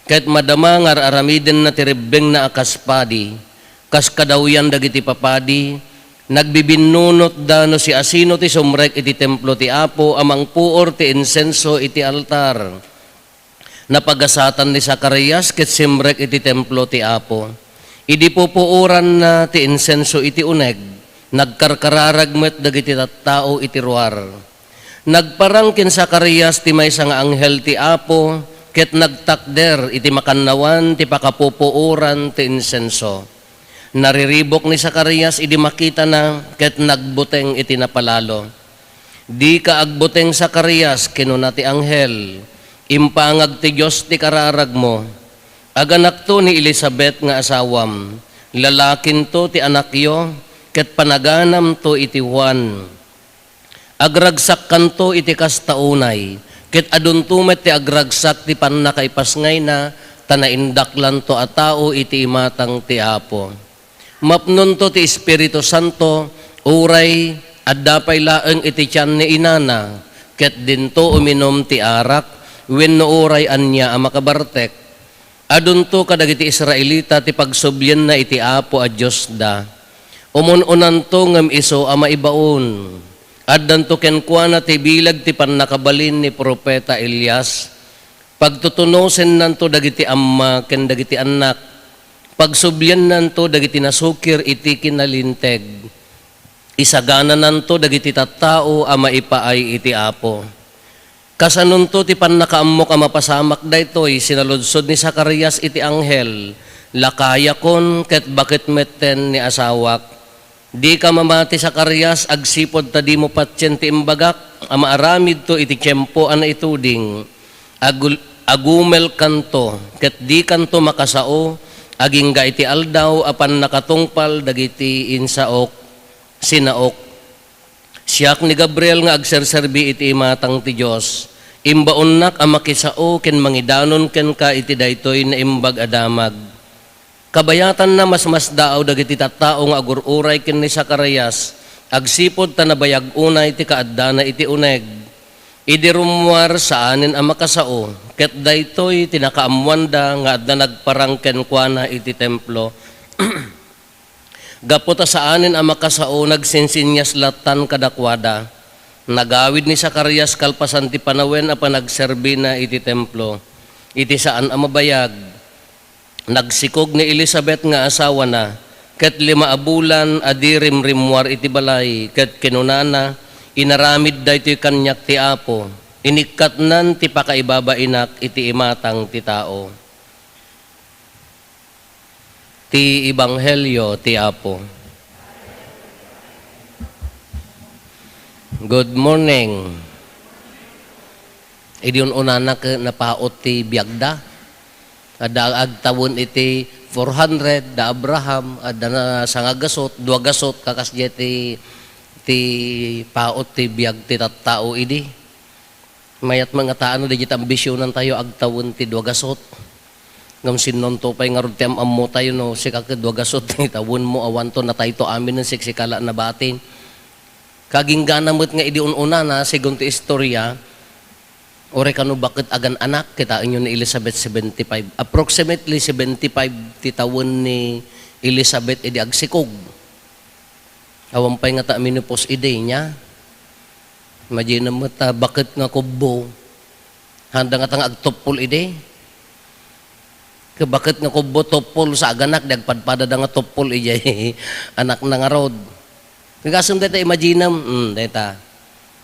Ket madama nga ar-aramidenna ti rebbengna a kas padi. Kas kadawyan dagiti papadi, nagbibinnunotda no siasino ti sumrek iti templo ti Apo a mangpuor ti insenso iti altar. Napagasatan ni Zacarias ket simrek iti templo ti Apo. Idi pupuoranna ti insenso iti uneg, nagkarkararag met dagiti tattao iti ruar. Nagparang ken Zacarias ti maysa nga anghel ti Apo ket nagtakder iti makannawan ti pakapupuoran ti insenso. Nariribuk ni Zacarias idi makitana ket nagbuteng iti napalalo. "Dika agbuteng, Zacarias," kinuna ti anghel. "Impangag ti Dios ti kararagmo. Aganakto ni Elisabet nga asawam. Lalakinto ti anakyo, ket panaganamto iti Juan. Agragsakkanto iti kasta unay, ket adunto met ti agragsak ti pannakaipasngayna, ta naindaklanto a tao iti imatang ti Apo. Mapnonto ti Espiritu Santo, uray adda pay laeng iti tian ni inana, ket dinto uminum ti arak, wenno uray ania a makabartek. Adunto kadagiti Israelita ti pagsublianna iti Apo a Diosda. Umun-unanto ngem isu a maibaon. Addanto kenkuana ti bileg ti pannakabalin ni profeta Elias. Pagtutunosennanto dagiti amma ken dagiti annak. Pagsubliannanto dagiti nasukir iti kinalinteg. Isaganananto dagiti tattao a maipaay iti Apo." "Kasanonto ti pannakaammok a mapasamak daytoy?" sinaludsod ni Zacarias iti anghel. "Lakayakon ket baket metten ni asawak." "Dika mamati, Zacarias, agsipud ta dimo patien ti imbagak a maaramidto iti tiempo a naituding. Agul-, agumelkanto, ket dikanto makasao agingga iti aldaw a pannakatungpal dagiti insaok, sinaok. Siak ni Gabriel nga agserserbi iti imatang ti Dios. Imbaonnak a makisao ken mangidanon kenka iti daytoy naimbag a damag." Kabayatanna, masmasdaaw dagiti tattao nga agur-uray ken ni Zacarias, agsipud ta nabayag unay ti kaaddana iti uneg. Idi rummuar, saanen a makasao, ket daytoy ti nakaammoanda nga adda nagparang kenkuana iti templo. Gapu ta saanen a makasao, nagsinsinnias lattan kadakuada. Nagawid ni Zacarias kalpasan ti panawen a panagserbina iti templo. Iti saan a mabayag, nagsikog ni Elisabet nga asawana, ket lima a bulan a di rimrimmuar iti balay, ket kinunana, "Inaramid daytoy kaniak ti Apo. Inikkatnan ti pakaibabainak iti imatang ti tao." Ti Ebanghelio ti Apo. Good morning. Idi un-unana ket napaut ti biagda. Adda agtawen iti four hundred, da Abraham, adda na sangagasut, duagasut, kakas diay ti, ti paut ti biag ti tattao idi. Mayat met ngata no, daydiay ti ambisionantayo, agtawen ti duagasut. Ngem sinonto pay ngarud ti am-ammotayo no sika ket duagasut ti tawenmo, awanto, natayto amin, siksikala nabati. Kaginggana met nga idi un-unana, segun ti istorya, uray kano baket agan-anak, kitaenyo ni Elizabeth, seventy-five. Approximately seventy-five ti tawen ni Elizabeth idi agsikog. Awan pay ngata menopause idi niya. Imagine met ta baket nga kubbo. Handa ngata nga agtuppol idi. Ket baket nga kubbo tuppol sa aganak, di agpadpadada nga tuppol idiay anakna ngarud. Kagasem dayta, imaginem, mm, dayta.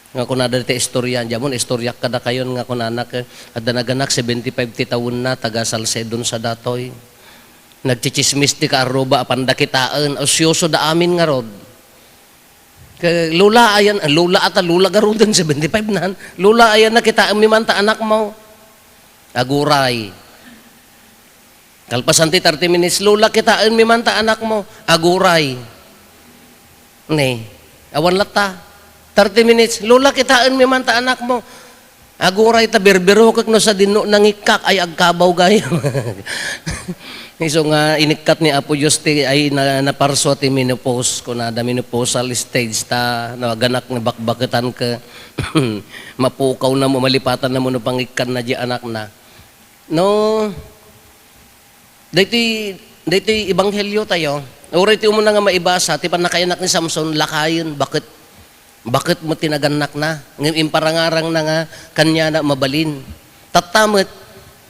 Nga kunada dayta istorya, diamon istoryak kadakayon nga kunana ket, adda naganak, seventy-five ti tawenna, taga Salcedo sa datoy. Nagchichismis ti kaarruba, apanda kitaen, usyosoda amin ngarud. Ke, lula, ayan, lula ata, lula garuden, seventy-five nan. Lula, ayan, nakitaenmi man ta anakmo. Aguray. Kalpasan ti thirty minutes, "Lula, kitaenmi man ta anakmo." Aguray. Ne, awan latta. Thirty minutes, "Lula, kitaenmi man ta anakmo." Aguray ta birbirokek no sadino nangikkak, ay agkabaw gayam. Isu nga inikkat ni Apo Dios ti, ay, na, naparsua ti menopause, kunada menopausal stage ta, no, aganak nga bakbaketan ket mapukaw na mo, malipatan na mo no pangikkan na di anakna. No, daytoy, daytoy ebanghelio tayo, uray ti umuna nga maibasa, ti pannakaanak ni Samson, lakayen, baket, baket met ti nagannakna, ngem imparangarangna nga kaniana mabalin. Tatta met,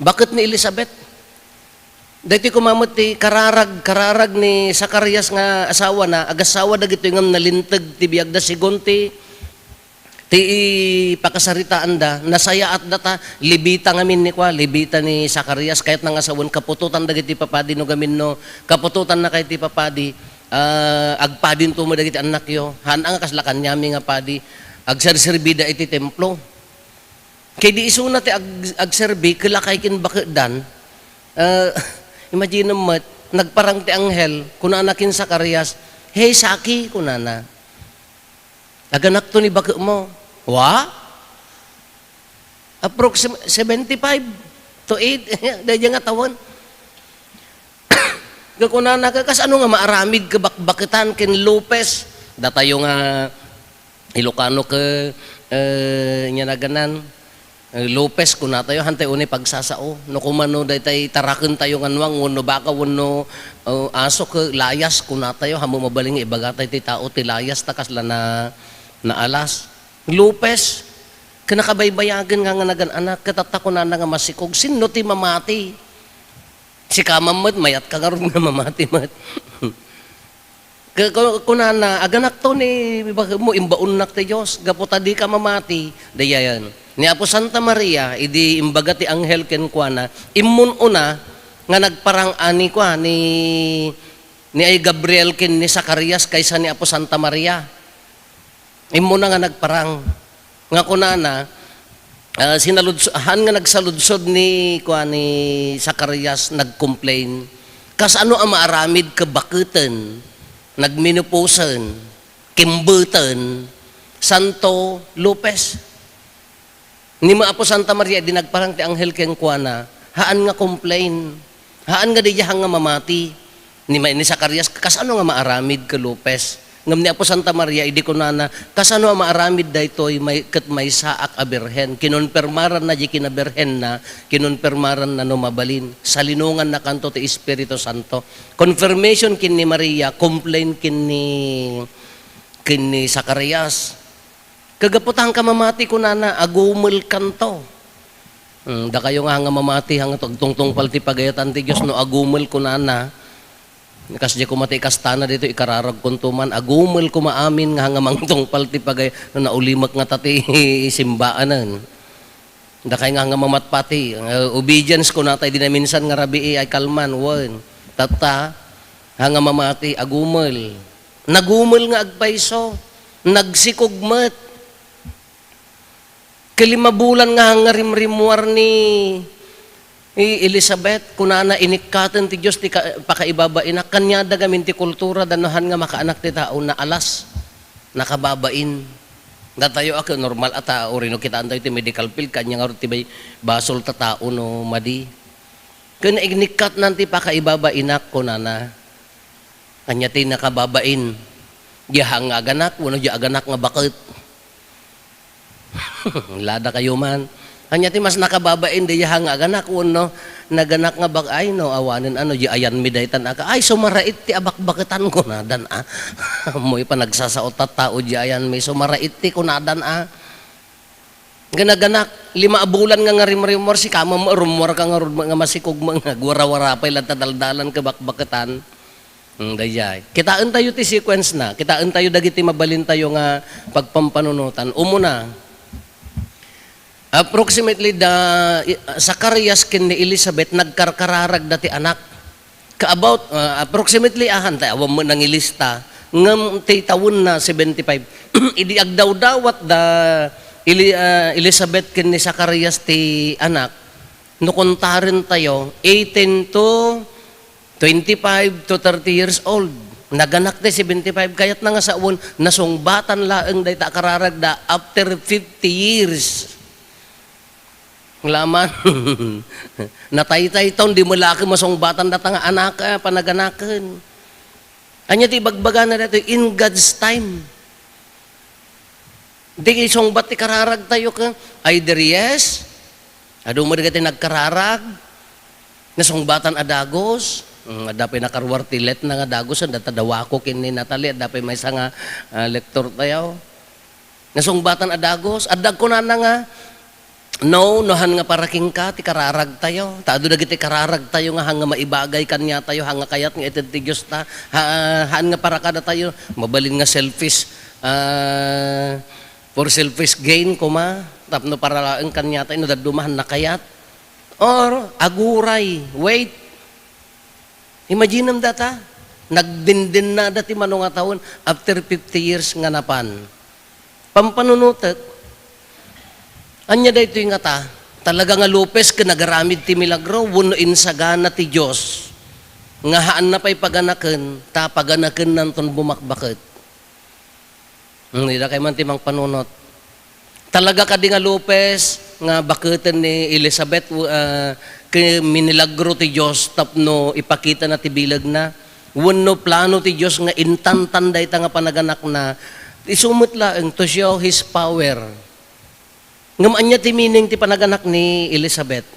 baket ni Elizabeth. Daytoy koma met ti kararag, kararag ni Zacarias nga asawana, agassawa dagitoy ngem nalinteg ti biagda, segun ti ti pakasaritaanda, nasayaat data, Levita ngamin ni kua, Levita ni Zacarias, kayatna nga sawen, kaputotan dagiti papadi no gamin no, kaputotanna kay ti papadi, ah, agpadinto met dagiti annakyo, haan nga kasla kaniami nga padi, agserserbida iti templo. Kay di isuna ti ag-, agserbi, kelakay ken bakedan, ah, imagine met, nagparang ti anghel, kunana ken Zacarias, "Hey, Saki," kunana. Aganakto ni baketmo. Wa? Approxim-, seventy-five to eight, daydiay nga tawen. Kunana, "Ka-, kasano nga maaramid ket bakbaketan ken lupes?" Datayo nga Ilocano ket, eh, ania naganan, eh, lupes kunatayo, hantay unay pagsasao. No kumano daytay tarakentayo nga nuang wenno baka wenno, eh, aso ket layas kunatayo, haan mo mabalin nga ibagatayo ti tao ti layas ta kasla na, naalas. Lupes, ket nakabaybayagen nga, nga nagan-anak, ket tatta kunana nga masikog, "Sinno ti mamati?" Sika man met, mayatka ngarud nga mamati met. Ke-, ku-, kunana, "Aganakto ni baketmo, imbaonnak ti Dios, gapu ta dika mamati." Dayayen. Ni Apo Santa Maria, idi imbaga ti anghel kenkuana, immon una nga nagparang a ni kua, ni, ni ay Gabriel ken ni Zacarias kaysa ni Apo Santa Maria. Immuna nga nagparang. Nga kunana, ah, sinaludso-, haan nga nagsaludsod ni, kua, ni Zacarias, nag-complain. Kasano a maaramid ket baketen, nagmenopausen, kimbeten, Santo Lopez? Ni Apo Santa Maria, idi nagparang ti anghel kenkuana, haan nga complain. Haan nga daydiay nga mamati. Ni, ni Zacarias, kasano nga maaramid ken Lopez? Ngem ni Apo Santa Maria, idi kunana, kasano a maaramid daytoy may, ket maysaak a birhen? Kinonpermaranna di kinabirhenna, kinonpermaranna no mabalin. Salinonganna kanto ti Espiritu Santo. Confirmation ken ni Maria, complain ken ni, ken ni Zacarias. Kagapu ta haan ka mamati, kunana, agumelkanto. Hmm, dakayo nga haan nga mamati, haan nga agtungtungpal ti pagayatan ti Dios, no agumel, kunana. Kasdiay koma ti ikastana ditoy, ikararagkonto man, agumel koma amin nga haan nga mangtungpal ti pagay-, no naulimek ngata ti simbaanen. Dakay nga haan nga mamatpati, eh, obedience, kunatay, di naminsan nga rabii ay kalman, wen. Tatta, haan nga mamati, agumel. Nagumel nga agpayso, nagsikog met. Ket lima bulan nga haan nga rimrimmuar ni, ni Elizabeth, kunana, inikkaten ti Dios ti ka-, pakaibabainak. Kaniada gamin ti kultura, da no haan nga makaanak ti tao, naalas, nakababain. Datayo a ket normal a tao, rino kitaentayo ti medical field, kaniana ngarud ti bay-, basol ta tao no madi. Ket inikkatnan ti pakaibabainak, kunana. Ania ti nakababain? Diay hang nga aganak, wenno diay aganak nga baket. Lada kayo man. Ania ti mas nakababain, diay hang nga aganak, wenno naganak nga bak-, ay no, awanen ano, diay ayanmi daytan aka. Ay, sumarait ti abakbaketan, kunadan, a. Ammoy panagsasao ti tao, diay ayanmi, sumarait ti kunadan, a. Nga naganak, lima a bulan nga ngarimrimor, sika met rummuarka ngarud nga masikog nga agwarawara pay latta daldalan ket bakbaketan. Hmm, daydiay. Kitaentayo ti sequence na. Kitaentayo dagiti mabalintayo nga pagpampanunotan. Umuna, approximately da, i-, Zacarias ken ni Elizabeth nagkarkararagda ti anak. Ka about, ah, approximately, ahan, tay awan met nangilista, ngem ti tawenna, seventy-five. Idi agdawdawat da Eli-, ah, Elizabeth ken ni Zacarias ti anak, no kontarentayo, eighteen to twenty-five to thirty years old. Naganak ti seventy-five, kayatna nga sawen, nasungbatan laeng dayta a kararagda after fifty years. Laman. Nataytay taon, di malaki masungbatan data nga anak, ah, panaganaken. Ania ti ibagbagana daytoy? In God's time. Di sungbat ti kararagtayo ken either yes, adu met dagiti nagkararag, nasungbatan a dagus, mm, adda pay nakaruar ti letna nga dagus, adda ta dawako ken ni Natalie, adda pay maysa nga, ah, lektor tayo. Nasungbatan a dagus, adda kunana nga, "No, no, han nga para kenka ti kararagtayo." Ta adu dagiti kararagtayo nga han nga maibagay kaniatayo, han nga kayat nga ited ti Dios ta, ha, han nga para kadatayo, mabalin nga selfish, ah, for selfish gain, koma, tapno para laeng kaniatayo, no dadduma han nakayat. Or, aguray, wait. Imaginem data, nagdindennada ti mano nga tawen after fifty years nga napan. Pampanunotek, ania daytoy ngata? Talaga nga lupes ken agaramid ti milagro wenno insagana ti Dios nga haanna pay paganaken, ta paganakennanton bumakbaket? Hmm, dida kay man ti mangpanunot. Talaga kadi nga lupes nga baketen ni Elizabeth, ah, ken minilagro ti Dios tapno ipakitana ti bilegna? Wenno plano ti Dios nga intantan dayta nga panaganakna? Isu met laeng to show his power. Ngem ania ti meaning ti panaganak ni Elizabeth?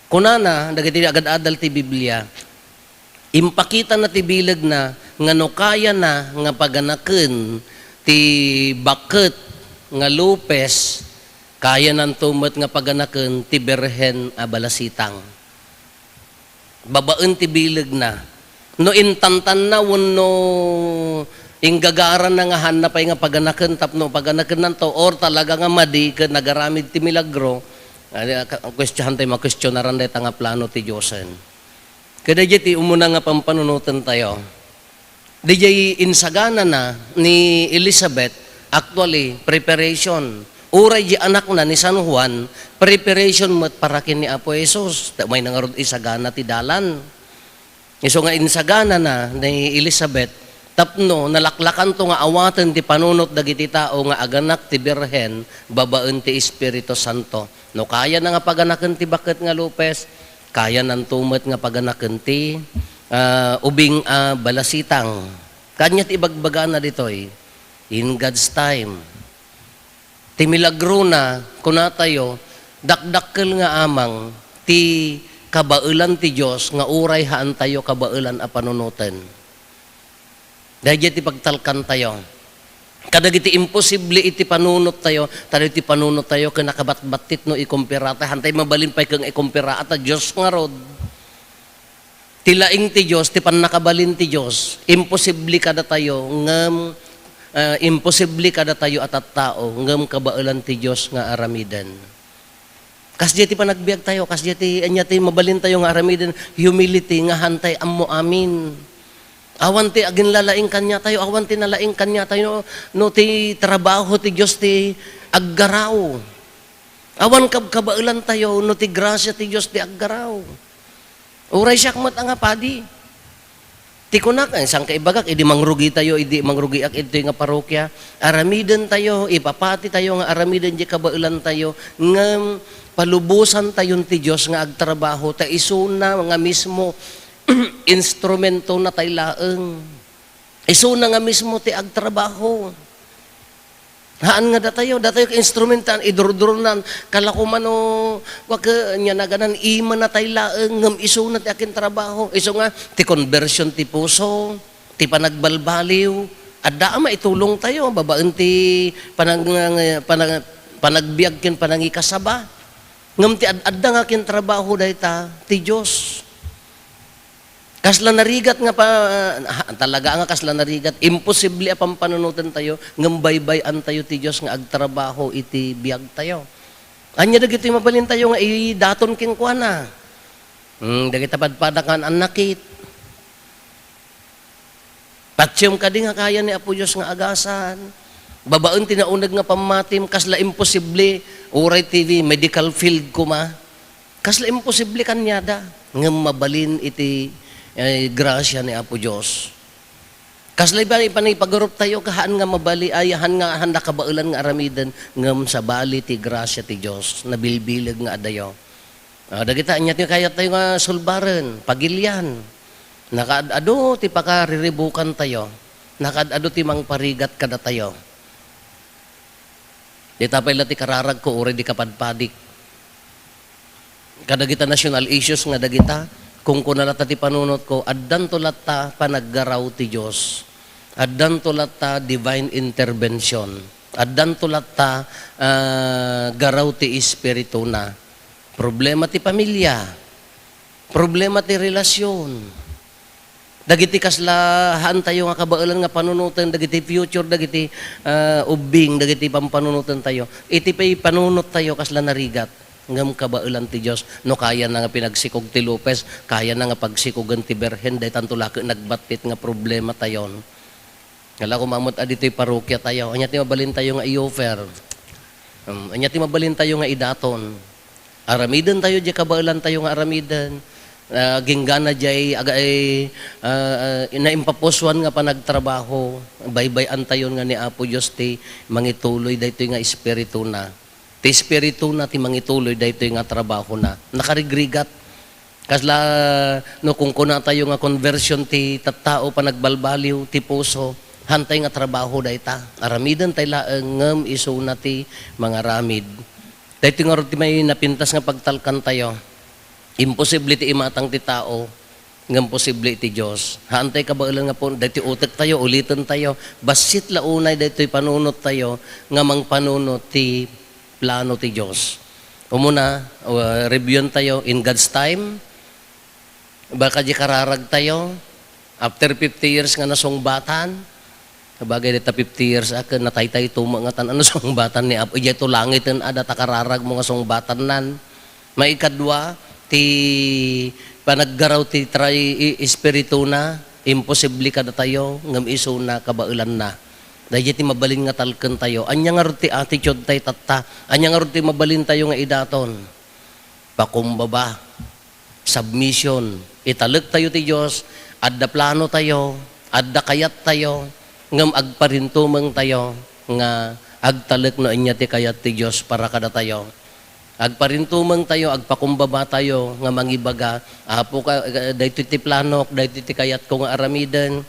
Kunana dagiti agad-adal ti Biblia, impakitana ti bilegna nga no kayana nga paganaken ti baket nga lupes, kayananto met nga paganaken ti birhen a balasitang. Babaen ti bilegna. No intantanna wenno inggagaranna nga haanna pay nga paganaken tapno paganakennanto, or talaga nga madi ket nagaramid ti milagro, ah, ka-, kuestionan tayo, makuestionaran dayta nga plano ti Diosen. Kada diay ti umuna nga pampanunoten tayo. Diay insaganana ni Elizabeth, actually, preparation. Uray di anakna ni San Juan, preparation met para ken ni Apo Jesus. Ta umay na ngarud isagana ti dalan. Isu nga insaganana ni Elizabeth, tapno nalaklakanto nga awaten ti panunot dagiti tao nga aganak ti Birhen babaen ti Espiritu Santo. No kayana nga paganaken ti baket nga lupes, kayananto met nga paganaken ti, ah, ubing a balasitang. Kaniat ibagbagana ditoy, in God's time. Ti milagrona, kunatayo, dakdakkel nga amang ti kabaelan ti Dios nga uray haantayo kabaelan a panunoten. Daydiay ti pagtalkantayo. Kadagiti imposible iti panunottayo, ta daytoy panunottayo ken nakabatbattit no ikumpirata, hantay mabalin pay ken ikumpiraat a Dios ngarud. Ti laing ti Dios, ti pannakabalin ti Dios, imposible kadatayo, ngem, ah, imposible kadatayo a tattao, ngem kabaelan ti Dios nga aramiden. Kasdiay ti panagbiagtayo, kasdiay ti, ania ti mabalintayo nga aramiden, humility, nga hantay ammo amin. Awan ti aginlalaing kaniatayo, awan ti nalaing kaniatayo, no, no ti trabaho ti Dios ti aggaraw. Awan kabkabaelantayo, no ti grasia ti Dios ti aggaraw. Uray siak met a nga padi. Ti kunak, ay, saan kaibagak, idi mangrugitayo, idi mangrugiak, idtoy nga parokia, aramidentayo, ipapatitayo nga aramiden di kabaelantayo, ngem palubosantayon ti Dios nga agtrabaho, ta isuna nga mismo instrumentona tay laeng. Isuna nga mismo ti agtrabaho. Haan nga datayo, datayo instrumentan, idurduronan, kala ko mano, wa ke, nya naganan, imanatay laeng, ngem isuna ti akintrabaho. Isu nga, ti conversion ti puso, ti panagbalbaliw, adda a maitulongtayo, babaen ti panag-, panag-, panagbiag ken panangikasaba. Ngem ti ad-, adda nga akintrabaho dayta, ti Dios. Kasla narigat nga pa-, ha, talaga nga kasla narigat, imposible a pampanunotentayo, ngem baybay-antayo ti Dios nga agtrabaho iti biagtayo. Ania dagitoy mabalintayo nga idaton kenkuana? Hmm, dagita padpada nga annakit. Patiem kadi nga kaya ni Apo Dios nga agasan? Babaen ti nauneg nga pammatim, kasla imposible, uray ti medical field koma. Kasla imposible kaniada, ngem mabalin iti, eh, grasia ni Apo Dios. Kasla iba, ipanipaguruptayo, kahaan nga mabali, ay, han nga, han nakabaelan nga aramiden, ngem sabali ti grasia ti Dios, nabilbileg nga adayo. Ah, dagita, ania ti kayattayo nga sulbaren, pagilian. Nakaad-ado ti pakariribukantayo, nakaad-ado ti mangparigat kadatayo. Dita pay la ti kararagko, uray di kapadpadik. Kadagita national issues nga dagita, kunkuna latta ti panunotko, addanto latta panaggaraw ti Dios. Addanto latta divine intervention. Addanto latta, ah, garaw ti Espirituna. Problema ti pamilya. Problema ti relasyon. Dagiti kasla haantayo nga kabaelan nga panunoten, dagiti future, dagiti, ah, ubbing, dagiti pampanunotentayo. Iti pay panunottayo kasla narigat, ngem kabaelan ti Dios. No kayana nga pinagsikog ti Lopez, kayana nga pagsikogen ti Birhen, daytanto la ket nagbattit nga problematayon. Kala ko mamut a ditoy parokiatayo. Ania ti mabalintayo nga i-offer? Um, ania ti mabalintayo nga idaton? Aramidentayo diay kabaelantayo nga aramiden. Ah, ginggana diay aga-, ay, ah, ah, naimpapusuan nga panagtrabaho. Baybay-antayon nga ni Apo Dios ti mangituloy daytoy nga Espirituna. Ti Espirituna ti mangituloy daytoy nga trabahona. Nakarigrigat. Kasla no kunkunatayo nga conversion ti tattao, panagbalbaliw ti puso, haantay nga trabaho dayta. Aramidentay laeng ngem isuna ti mangaramid. Daytoy ngarud ti may napintas nga pagtalkantayo. Imposible ti imatang ti tao, ngem posible iti Dios. Haantay kabaelan nga pun-, daytoy utektayo, ulitentayo. Bassit la unay daytoy panunottayo nga mangpanunot ti plano ti Dios. Umuna, uh, reviewentayo in God's time. Baka di kararagtayo, after fifty years nga nasungbatan, sabagay, dita fifty years a, ken nataytayto met ngatan a nasungbatan ni Apo. Idiay to langiten a data kararagmo nga sungbatannan. Maikadua, ti panaggaraw ti tray-, i-, Espirituna, imposible kadatayo, ngem isuna kabaelanna. Daydiay ti mabalin nga talkentayo. Ania ngarud ti attitude tay tatta? Ania ngarud ti mabalintayo nga idaton? Pakumbaba, submission. Italektayo ti Dios, adda planotayo, adda kayattayo, ngem agparintumengtayo nga agtalek no ania ti kayat ti Dios para kadatayo. Agparintumengtayo, agpakumbabatayo nga mangibaga, "Apo, ka-, daytoy ti planok, daytoy ti kayatko nga aramiden."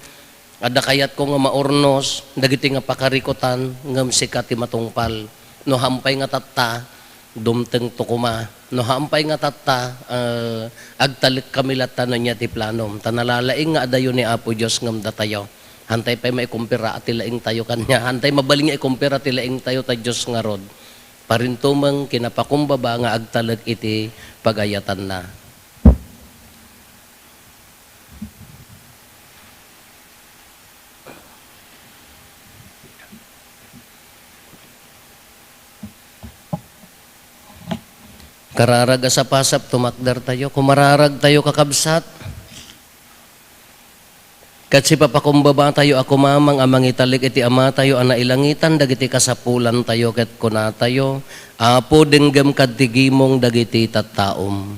Adda kayatko nga maurnos dagiti nga pakarikutan, ngem sika ti matungpal. No hampay nga tatta, dumtengto koma. No hampay nga tatta, eh, agtalekkami latta no ania ti planom. Ta nalalaing nga adayo ni Apo Dios ngem datayo. Hantay pay maikumpira ti laingtayo kaniana. Hantay mabalin nga ikumpira ti laingtayo ta Dios ngarud. Parintumeng, kinapakumbaba nga agtalek iti pagayatanna. Kararag a sapasap, tumakdertayo. Kumararagtayo, kakabsat. Ket sipapakumbabatayo a kumamang a mangitalek iti Amatayo a nailangitan dagiti kasapulantayo ket kunatayo, "Apo, denggem kadti gimong dagiti tattaom."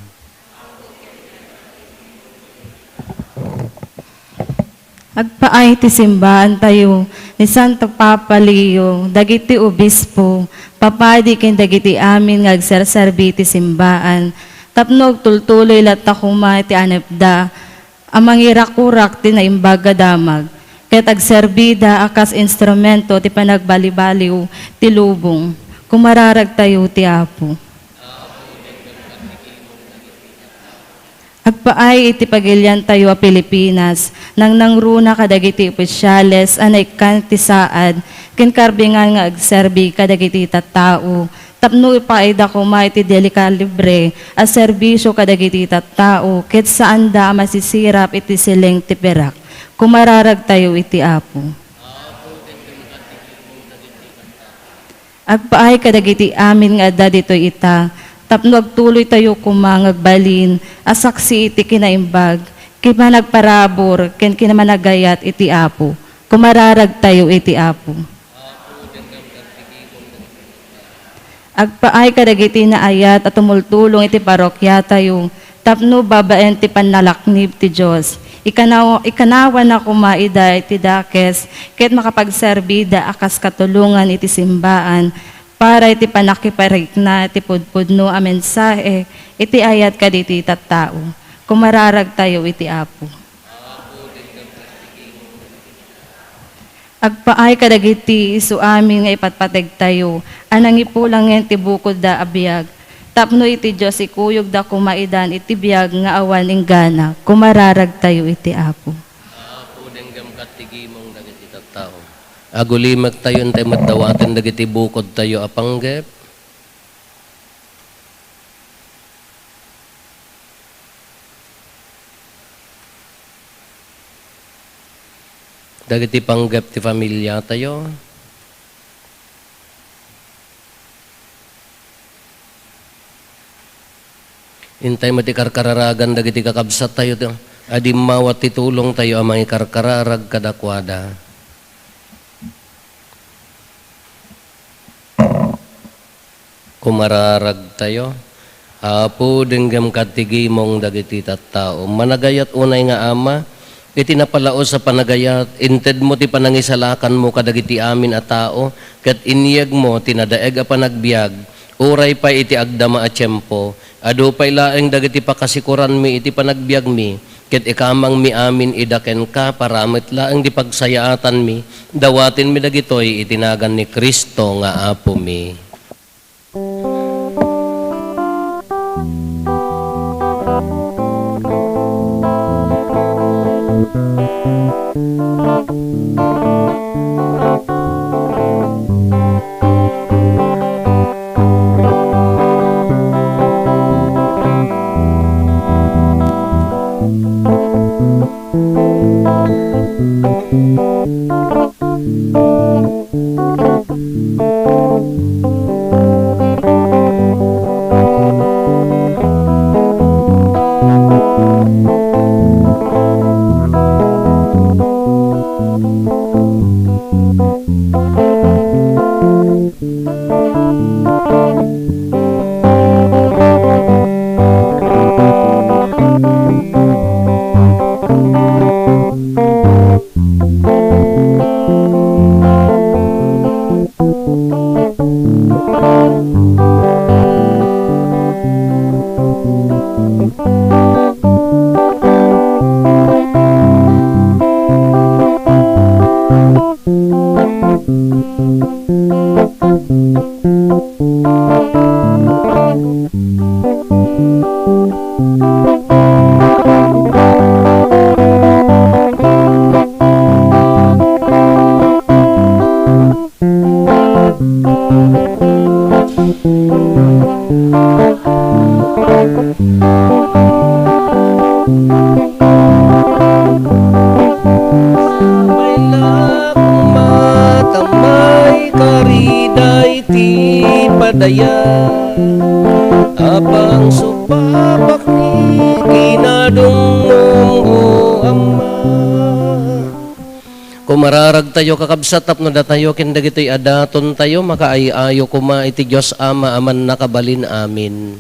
Agpaay ti simbaantayo ni Santo Papa Leo, dagiti obispo, papadi ken dagiti amin nga agserserbi ti simbaan, tapno agtultuloy latta koma ti anepda a mangirakurak ti Naimbag a Damag. ket agserbida a kas instrumento ti panagbalibaliw ti lubong. Kumararagtayo ti Apo. Agpaay iti pagiliantayo a Pilipinas, nangnangruna kadagiti opisyales a naikkan ti saad ken karbingan nga agserbi kadagiti tattao, tapno ipaayda koma iti delikalibre a serbisio kadagiti tattao ket saanda a masisirap iti siling ti pirak. Kumararagtayo iti Apo. Agpaay kadagiti amin nga adda ditoy ita, tapno agtuloytayo koma nga agbalin a saksi iti kinaimbag, ken panagparabur, ken kinamanagayat iti Apo. Kumararagtayo iti Apo. Agpaay kadagiti naayat a tumultulong iti parokiatayo tapno babaen ti pannalaknib ti Dios. Ikanaw-, ikanawanna koma ida iti dakes ket makapagserbida a kas katulongan iti simbaan para iti pannakiparikna ti pudpudno a mensahe iti ayat kaditi tattao. Kumararagtayo iti Apo. Agpaay kadagiti isu amin nga ipatpategtayo a nangipulangen ti bukodda a biag, tapno iti Dios ikuyogda koma idan iti biag nga awan inggana. Kumararagtayo iti Apo. Apo, denggem ket ti gimong dagiti tattao. Agulimektayo, intay met dawaten dagiti bukodtayo a panggep. Dagiti panggep ti familiatayo. Intay met ti karkararagan dagiti kakabsattayo ti, a dimmawa ti tulongtayo a mangikarkararag kadakuada. Kumararagtayo. Apo, denggem ket ti gimong dagiti tattao. Managayat unay nga Ama, iti napalaos a panagayat, intedmo ti panangisalakanmo kadagiti amin a tao, ket inyegmo ti nadaeg a panagbiag, uray pay iti agdama a tiempo, adu pay laeng dagiti pakasikoranmi iti panagbiagmi, ket ikamangmi amin ida kenka para met laeng ti pagsayaatanmi, dawatenmi dagitoy iti nagan ni Cristo nga Apomi. Sabay la koma ta maikari daydi ti padaya a pangsupabakmi kinadumdum, O Ama. Kumararagtayo, kakabsat, tapno datayo ken dagitoy a datontayo makaay-ayo koma iti Dios Ama a Mannakabalin. Amen.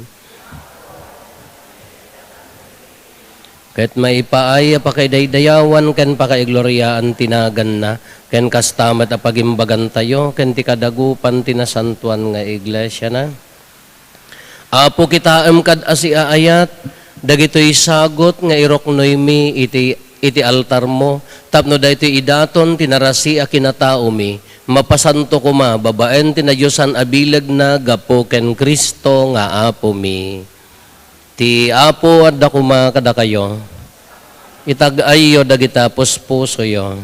Ket maipaay a pakaidaydayawan ken pakaigloriaan ti naganna, ken kasta met a pagimbagantayo ken ti kadagupan ti nasantoan nga iglesiana. Apo, kitaem kad a siaayat dagitoy sagut nga iruknoymi iti iti altarmo, tapno daytoy idaton ti narasi a kinataomi, mapasanto koma babaen ti nadiosan a bilegna gapu ken Cristo nga Apomi. Ti Apo adda koma kadakayo. Itag-ayyo dagita puspusoyo.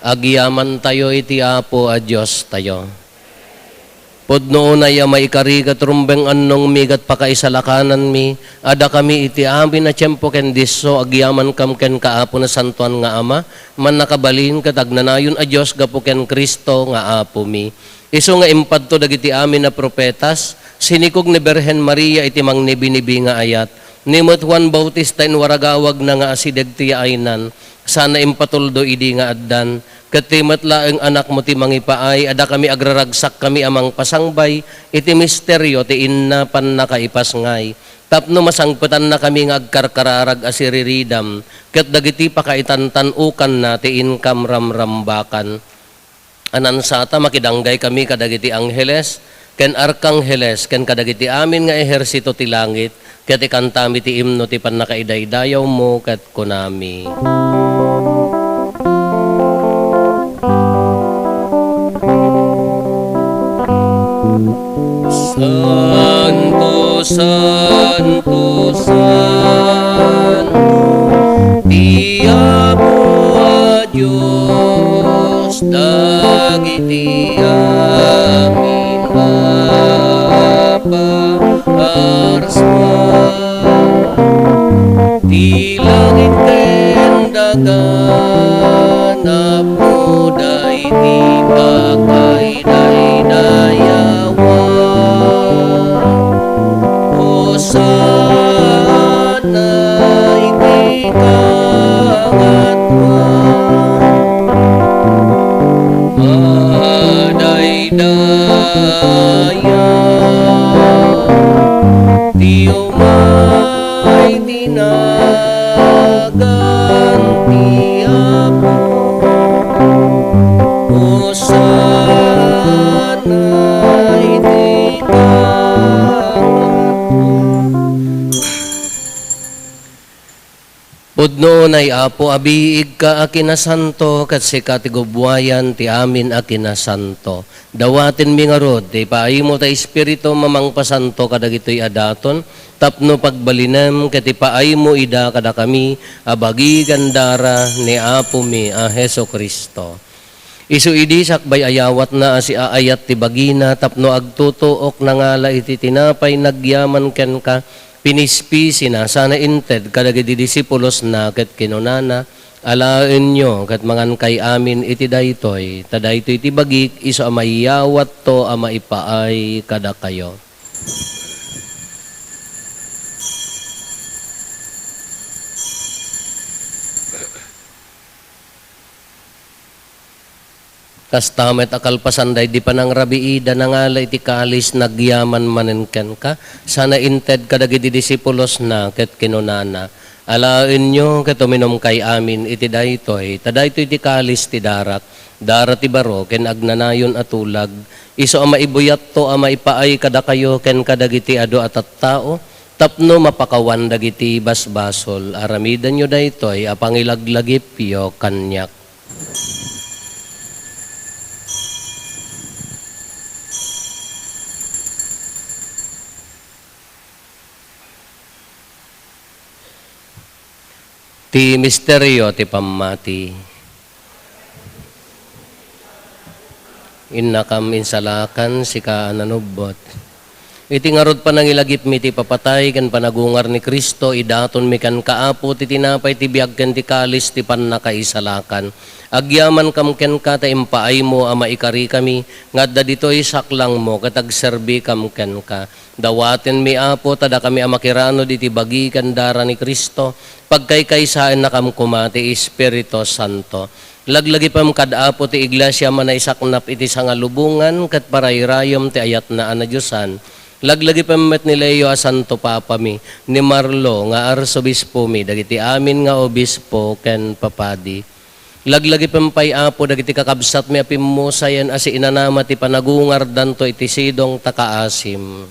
Agyamantayo iti Apo a Diostayo. Pudno unay a maikari ket rumbeng annongmi ket pakaisalakananmi, a dakami iti amin a tiempo ken disso agyamankam kenka, Apo Nasantoan nga Ama, mannakabalin ket agnanayon a Dios gapu ken Cristo nga Apomi. Isu nga impadto dagiti amin a profetas, sinikog ni Birhen Maria iti mangnibinibi nga ayat, ni met Juan Bautista inwaragawagna nga asideg ti yaaynan, sana impatuldo idi nga addan, ket ti met laeng Anakmo ti mangipaay a dakami agraragsakkami a mangpasangbay iti misterio ti inna pannakaipasngay, tapno masangpetannakami nga agkarkararag a siriridam ket dagiti pakaitantan-okanna ti inkam ramrambakan. Anansata, makidanggay kami kadagiti angheles ken arkangheles ken kadagiti amin nga ehersito ti langit, ket ikantami ti imno ti pannakaidaydayawmo ket kunami: Santo, santo, santo, ti Apo a Dios dagiti amin a paarsua. Ti langit ken daga napnoda iti pakaidaydayawan. Hosanna iti kangatoan. Madaydaya ti umay ti nagan ti Apo. Hosanna iti kangatoan. Pudno unay, Apo, a biigka a kinasanto, ket sika ti gubbuayan ti amin a kinasanto. Dawatenmi ngarud ti ipaaymo ta Espiritum a mangpasanto kadagitoy a daton, tapno pagbalinem ket ipaaymo ida kadakami a bagi ken dara ni Apomi a Jesu-Cristo. Isu idi sakbay a yawatna a siaayat ti bagina tapno agtutuok nangala iti tinapay nagyaman kenka, pinispisina sana inted kadagiti disipulosna ket kinunana, "Alaenyo ket mangankay amin iti daytoy, ta daytoy ti bagik isu a mayawatto a maipaay kadakayo." Kasta met a kalpasan daydi panangrabiida, nangala iti kalis, nagyaman manen kenka, sana inted kadagiti disipulosna, ket kinunana, "Alaenyo ket uminumkay amin iti daytoy, ta daytoy ti kalis ti darak, dara ti baro ken agnanayon a tulag, isu a maibuyatto a maipaay kadakayo ken kadagiti adu a tattao, tapno mapakawan dagiti basbasol. Aramidenyo daytoy a pangilaglagipyo kaniak." Ti misterio ti pammati. Innakam insalakan, sika a nanubbot. Iti ngarud panangilagipmi ti ipapatay ken panagungar ni Cristo, idatonmi kenka, Apo, ti tinapay ti biag ken ti kalis ti pannakaisalakan. Agyamankam kenka ta impaaymo a maikarikami nga adda ditoy saklangmo ket agserbikam kenka. Dawatenmi, Apo, ta dakami a makiranud iti bagi ken dara ni Cristo, pagkaykaysaennakam koma ti Espiritu Santo. Laglagipem kad Apo ti Iglesia a manaisaknap iti sangalubongan ket parayrayem ti ayatna a nadiosan. Laglagipem met ni Leo a Santo Papami, ni Marlo nga Arsobispomi, dagiti amin nga obispo ken papadi. Laglagipem pay, Apo, dagiti kakabsatmi a pimmusayen a siinanama ti panagungardanto iti sidong ta kaasim.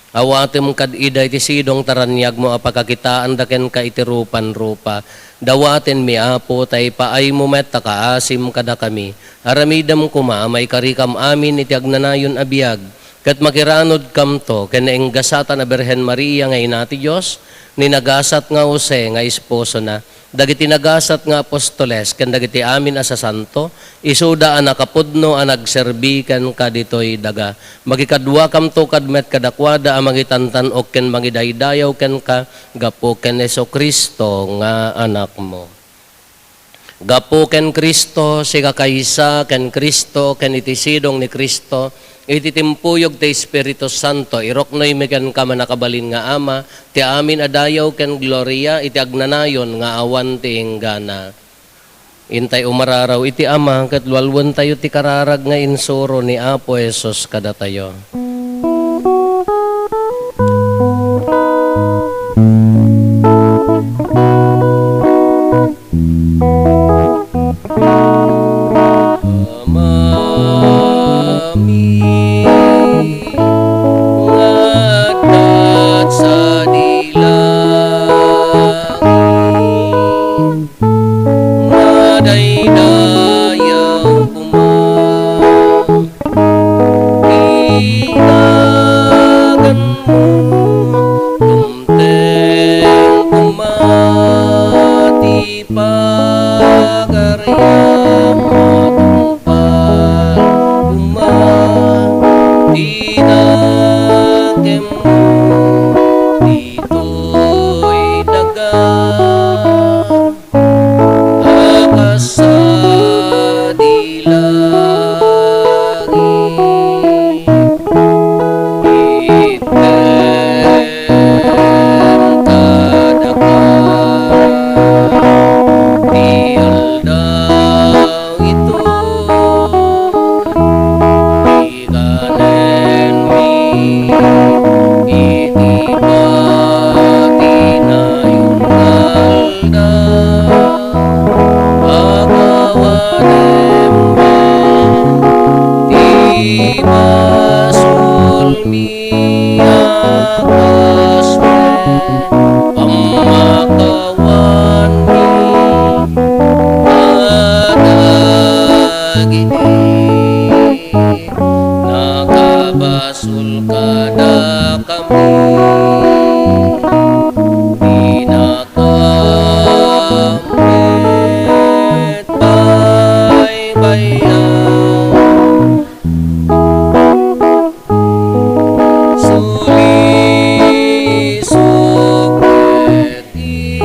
Awatem kad ida iti sidong ta raniagmo a pakakitaanda kenka iti rupan-rupa. Dawatenmi, Apo, ta ipaaymo met ta kaasim kadakami. Aramidem koma a maikarikam amin iti agnanayon a biag, ket makiranudkamto ken nainggasatan a Birhen Maria nga Ina ti Dios, ni nagasat nga Jose nga esposona, dagiti nagasat nga apostoles ken dagiti amin a sasanto, isuda a nakapudno a nagserbi kenka ditoy daga. Makikaduakamto kad met kadakuada a mangitantan-ok ken mangidaydayaw kenka gapu ken Jesu-Cristo nga Anakmo. Gapu ken Cristo, sikakaysa ken Cristo, ken iti sidong ni Cristo, iti timpuyog ti Espiritu Santo, iruknoymi kenka, mannakabalin nga Ama, ti amin a dayaw ken gloria iti agnanayon nga awan ti inggana. Intay umararaw iti Ama ket lualuentayo ti kararag nga insuro ni Apo Jesus kadatayo. Amami nga adda sadi langit, madaydayaw koma ti naganmo, dumteng koma ti pagariam, matungpal koma ti nakemmo ditoy daga a kas sadi langit. Itdem kadaka ti aldaw ito, iganenmi iti patinayon nga aldaw. Pakawanem ti basolmi a kas met pammakawanmi kadagiti nakabasol kadakami. Dinaka met baybay-an. Sulisog met ti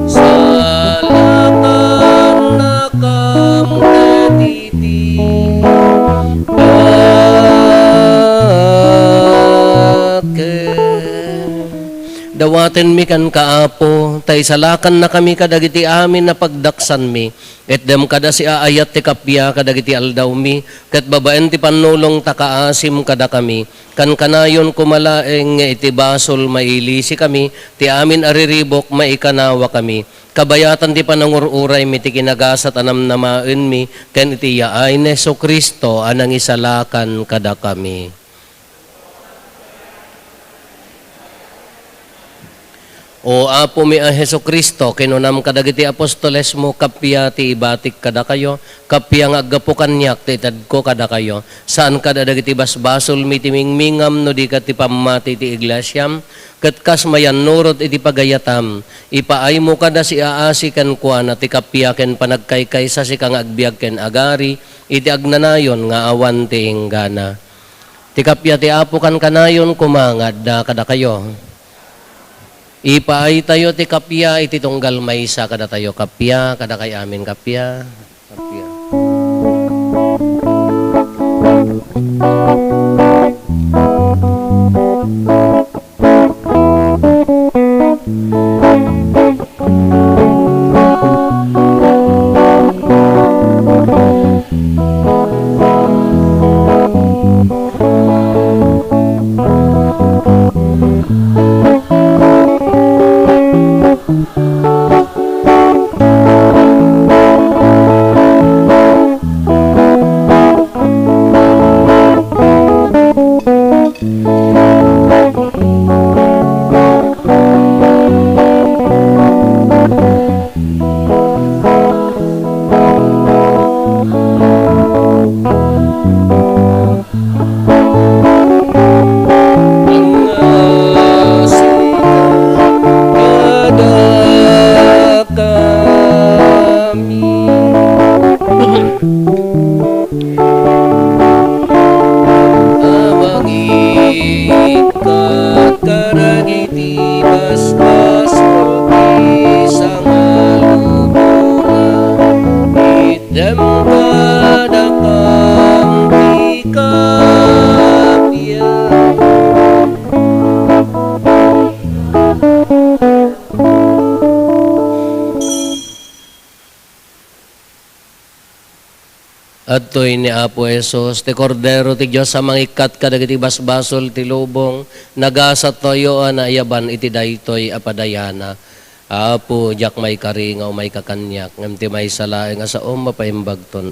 salakannakam kadagiti dakkel. Dawatenmi kenka, Apo, ta isalakannakami kadagiti amin a pagdaksanmi. Itdem kada siaayat ti kappia kadagiti aldawmi, ket babaen ti pannulong ta kaasim kadakami. Kankanayon koma laeng nga iti basol mailisikami, ti amin a riribuk maikanawakami. Kabayatan ti panangur-uraymi ti kinagasat a namnamaenmi, ken iti yaay ni Jesu-Cristo a nangisalakan kadakami. O Apomi a Jesu-Cristo, kinunam kadagiti apostolesmo, kappia ti ibatik kadakayo, kappia nga aggapu kaniak ti itedko kadakayo. Saan kada dagiti basbasolmi ti mingmingam no di ket ti pammati ti iglesiam, ket kas mayannurot iti pagayatam, ipaaymo kada siaasi kenkuana ti kappia ken panagkaykaysa sika nga agbiag ken agari iti agnanayon nga awan ti inggana. Ti kappia ti Apo kankanayon koma nga adda kadakayo. Ipaaytayo ti kappia iti tunggal maysa kadatayo. Kappia, kadakay amin, kappia. Kappia. Adtoy ni Apo Jesus, ti Kordero ti Dios a mangikkat kadagiti basbasol ti lubong, nagasattayo a naayaban iti daytoy a padayana. Apo, diak maikari nga umayka kaniak, ngem ti maysa laeng a saom a paimbagton.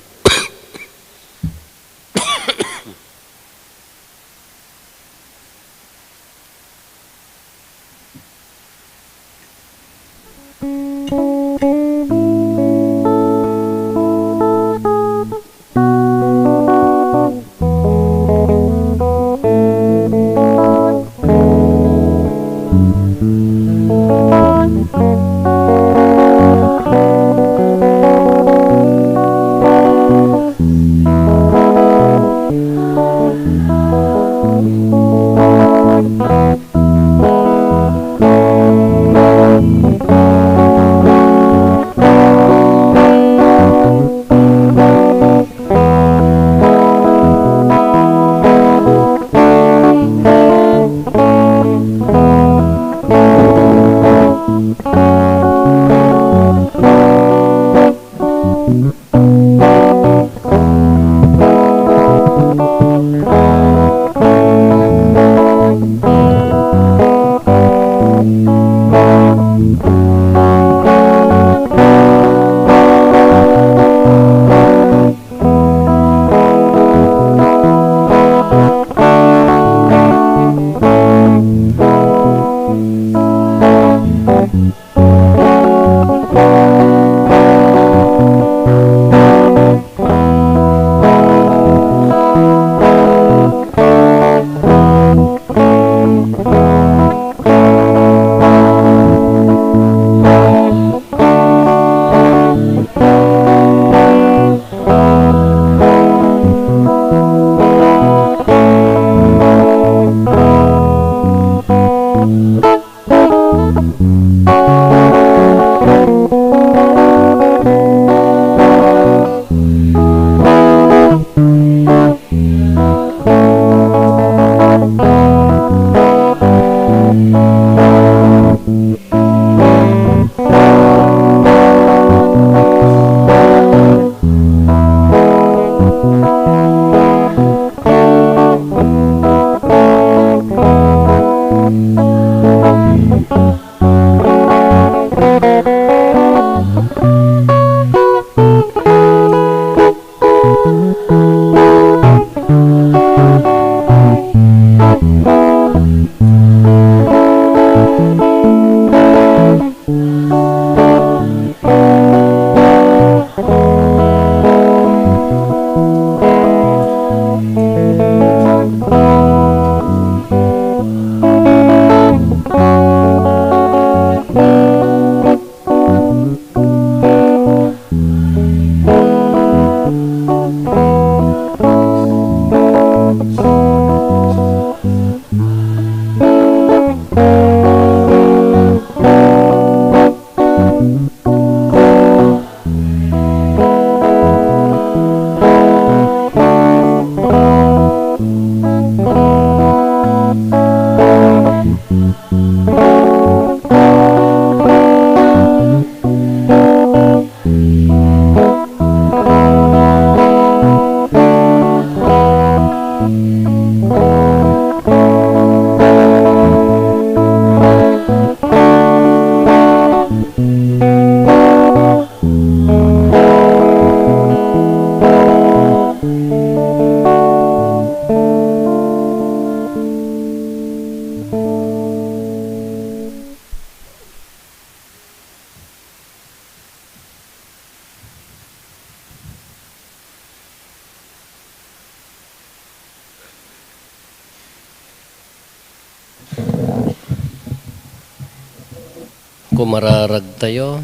Kumararagtayo.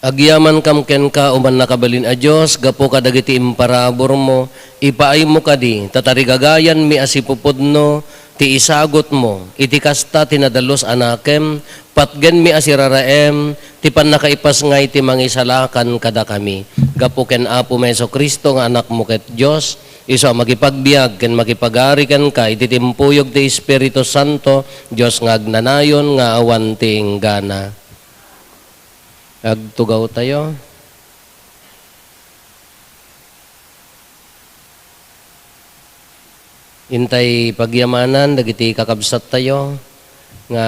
Agyamankam kenka, O Mannakabalin a Dios, gapu kadagiti imparaburmo, ipaaymo kadi, ta tarigagayanmi a sipupudno ti isagutmo. Iti kasta, ti nadalus a nakem, Patgenmi a siraraem ti pannakaipasngay ti mangisalakan kadakami. Gapu ken Apomi Jesu-Cristo nga Anakmo ket Dios, isu a makipagbiag ken makipagari kenka iti timpuyog ti Espiritu Santo, Dios nga agnanayon nga awan ti inggana. Agtugawtayo. Intay pagyamanan dagiti kakabsattayo nga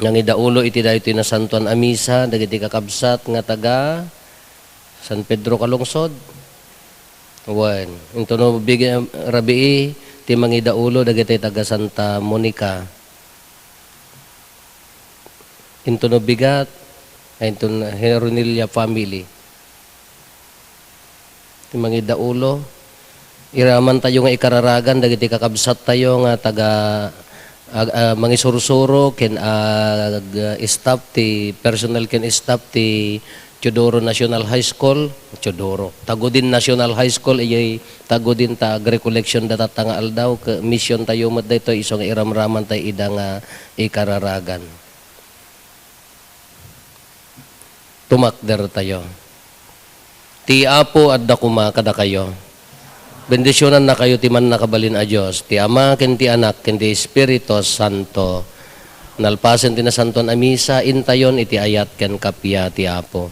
nangidaulo iti daytoy nasantoan a misa, dagiti kakabsat nga taga San Pedro Calungsod. Wen, intono big-, rabii ti mangidaulo dagiti taga Santa Monica. Intono bigat, ay inton Heronilla family. Ti mangidaulo, iramantayo nga ikararagan dagiti kakabsattayo nga taga, ag-, ah, mangisursuro ken ag-, staff ti personnel ken staff ti Teodoro National High School, Teodoro, Tagudin National High School, ijay Tagudin ta ag-recollection da tatta nga aldaw, ket mission tayo met daytoy isu nga iramraman tay ida nga ikararagan. Tumakdertayo. Ti Apo adda koma kadakayo. Bendisionannakayo ti Mannakabalin a Dios, ti Ama, ken ti Anak, ken ti Espiritu Santo. Nalpasen ti nasantoan a misa, intayon iti ayat ken kappia ti Apo.